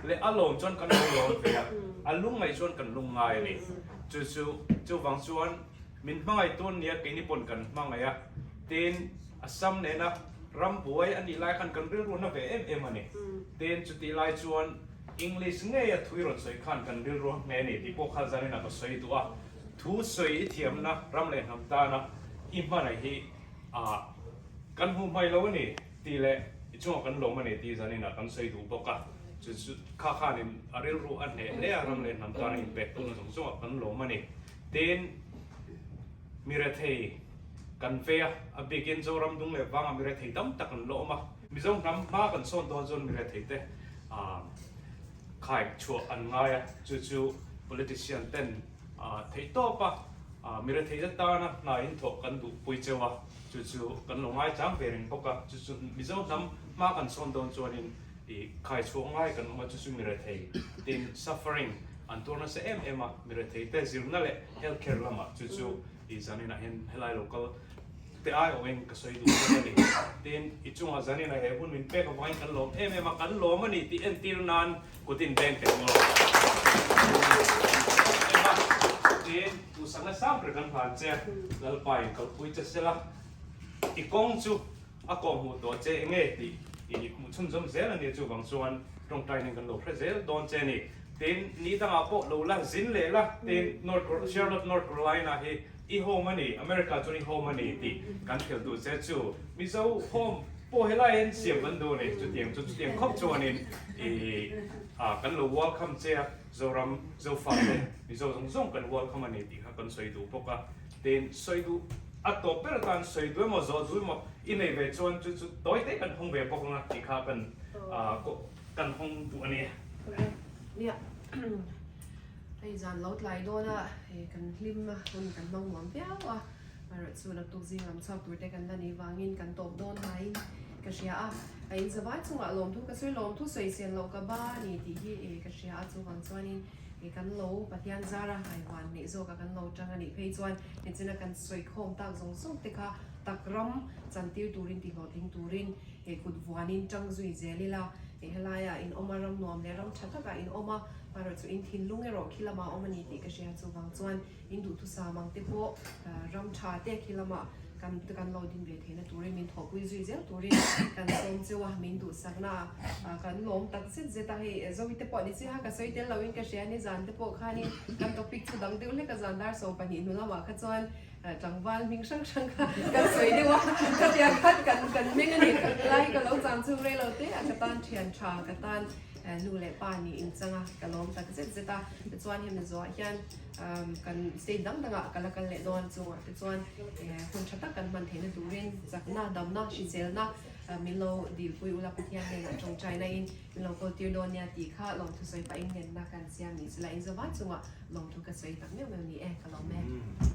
leh a lawm chuan kan lo lawm ve a, a lungngaih chuan kan lungngai a ni. Chu chu chuvang chuan min hmangaih tun nia keini pawn kan hmangaih a, tin Assam nena ram buai a nih lai khan kan rilru na ve em em a ni. Tin, chutih lai chuan English ngei a thui rawn sawi khan kan rilru a hne a ni tih pawh kha zanin a ka sawi duh a. Thu sawi i thiamna ram leh hnam tana i hmangaih hi ah kan hmuh hmai lo a ni tih leh i chungah kan lawm a ni tih zanin ah kan sawi duh bawk a. Chu chu kha khanin a rilru a hneh hle a, ram leh hnam tana inpek tawhna zawng zawngah kan lawm a ni. Tin, mi rethei kan vei a, a bikin Zoram dung leh vangah mi rethei tam tak an la awm a. Mizo hnam hma kan sawn dawn chuan mi rethei te khai chhuah an ngai a, chu chu politician ten theihtawp a mi rethei te tana hna in thawh kan duhpui cheu a, chu chu kan lo ngaichang ve reng bawk a, chu chu Mizo hnam hma kan sawn dawn chuanin I khai chhuak ngai kan awm a, chu chu mi rethei tin suffering an tuar nasa em em a, mi rethei te zirna leh health care lamah chu chu i zaninah hian helai lo kal te ai awhin ka sawi duh bawk a ni. Tin, i chungah zaninah he hun min pek avangin kan lawm em em a, kan lawm a ni tih entir nan kut in beng teh maw em a, tin duhsakna sang ber kan hlan che, Lalpa in kalpui che sela, i kawng chu A kawh hmuh tawh che enge tih i hmuh chhunzawm zel a nia chuvang chuan tawngtai nen kan lo hre zel dawn che a ni. Tin, ni dangah pawh lo la zin leh la, tin North Charlotte North Carolina hi i home a ni, America chuan i home a ni tih kan hrilh duh che chu Mizo home pawh helai hian siam kan duh a ni. Chutiang chu chutiang khawp chuanin i kan lo welcome che a, Zoram Zofate Mizo zawng zawng kan welcome a ni tih kha kan sawi duh bawk a. Tin, sawi duh a tawp ber atan sawi duh emaw zawh duh emaw i nei ve chuan chu chu tawi te kan hawng ve bawk anga tih kha kan kan hawng duh a ni. Nia, hei zan lo tlai dawn a, hei kan hlim a, hun kan hmang nuam viau a, amaherawhchu naktuk zing lam chhuak tur te kan la nih vangin kan tawp dawn hmain. ka hria a, a in zavai chungah lawmthu ka sawi lawmthu sawisel loh ka ba a ni tih hi ka hria a, chuvang chuanin kan lo Pathian zara haihuan neih zawka kan lo tang a nih phei chuan hechina kan sawikhawm tak zawng zawng te kha tak ram chantir turin tihlawhtling turin kut vuanin tang zui zel ila, helaiah in awm a, ram nuam leh ram tha takah in awm a, amaherawhchu chu in thinlung erawh khi lamah a awm a ni tih ka hria, chuvang chuan In duhthusam ang te pawh ram tha te khi lamah kan kan lo din ve theihna turin min thawhpui zui zel turin kan sawm cheu a, min duhsakna kan lawm tak zet zet a, hei Zoe te pawh ni chiaha ka sawi tel loin ka hria ni zan te pawh khanin kan topic chu dang deuh hlek a zan dar 12 hnu lamah kha chuan tlangval hming hrang hrang kha kan sawi deuh a, khatiang khan kan kan meng a ni lai ka lo chang chhung rei lo te a ka tan thian tha ka tan nu leh pa nih inchang a ka lawm tak zet zet a, tichuan hemi zawhah hian. Kan state dang dangah ka la kal leh dawn chungah te chuan hun tha tak kan hman theihna turin chakna, damna, hriselna min lo dilpui ula Pathian hnenah tawngtaina in min lo kawl tir dawn nia tih kha lawmthu sawi pahin ngenna kan siam ni sela inzawvai chungah lawmthu ka sawi tak meuh meuh ni e, ka lawm e.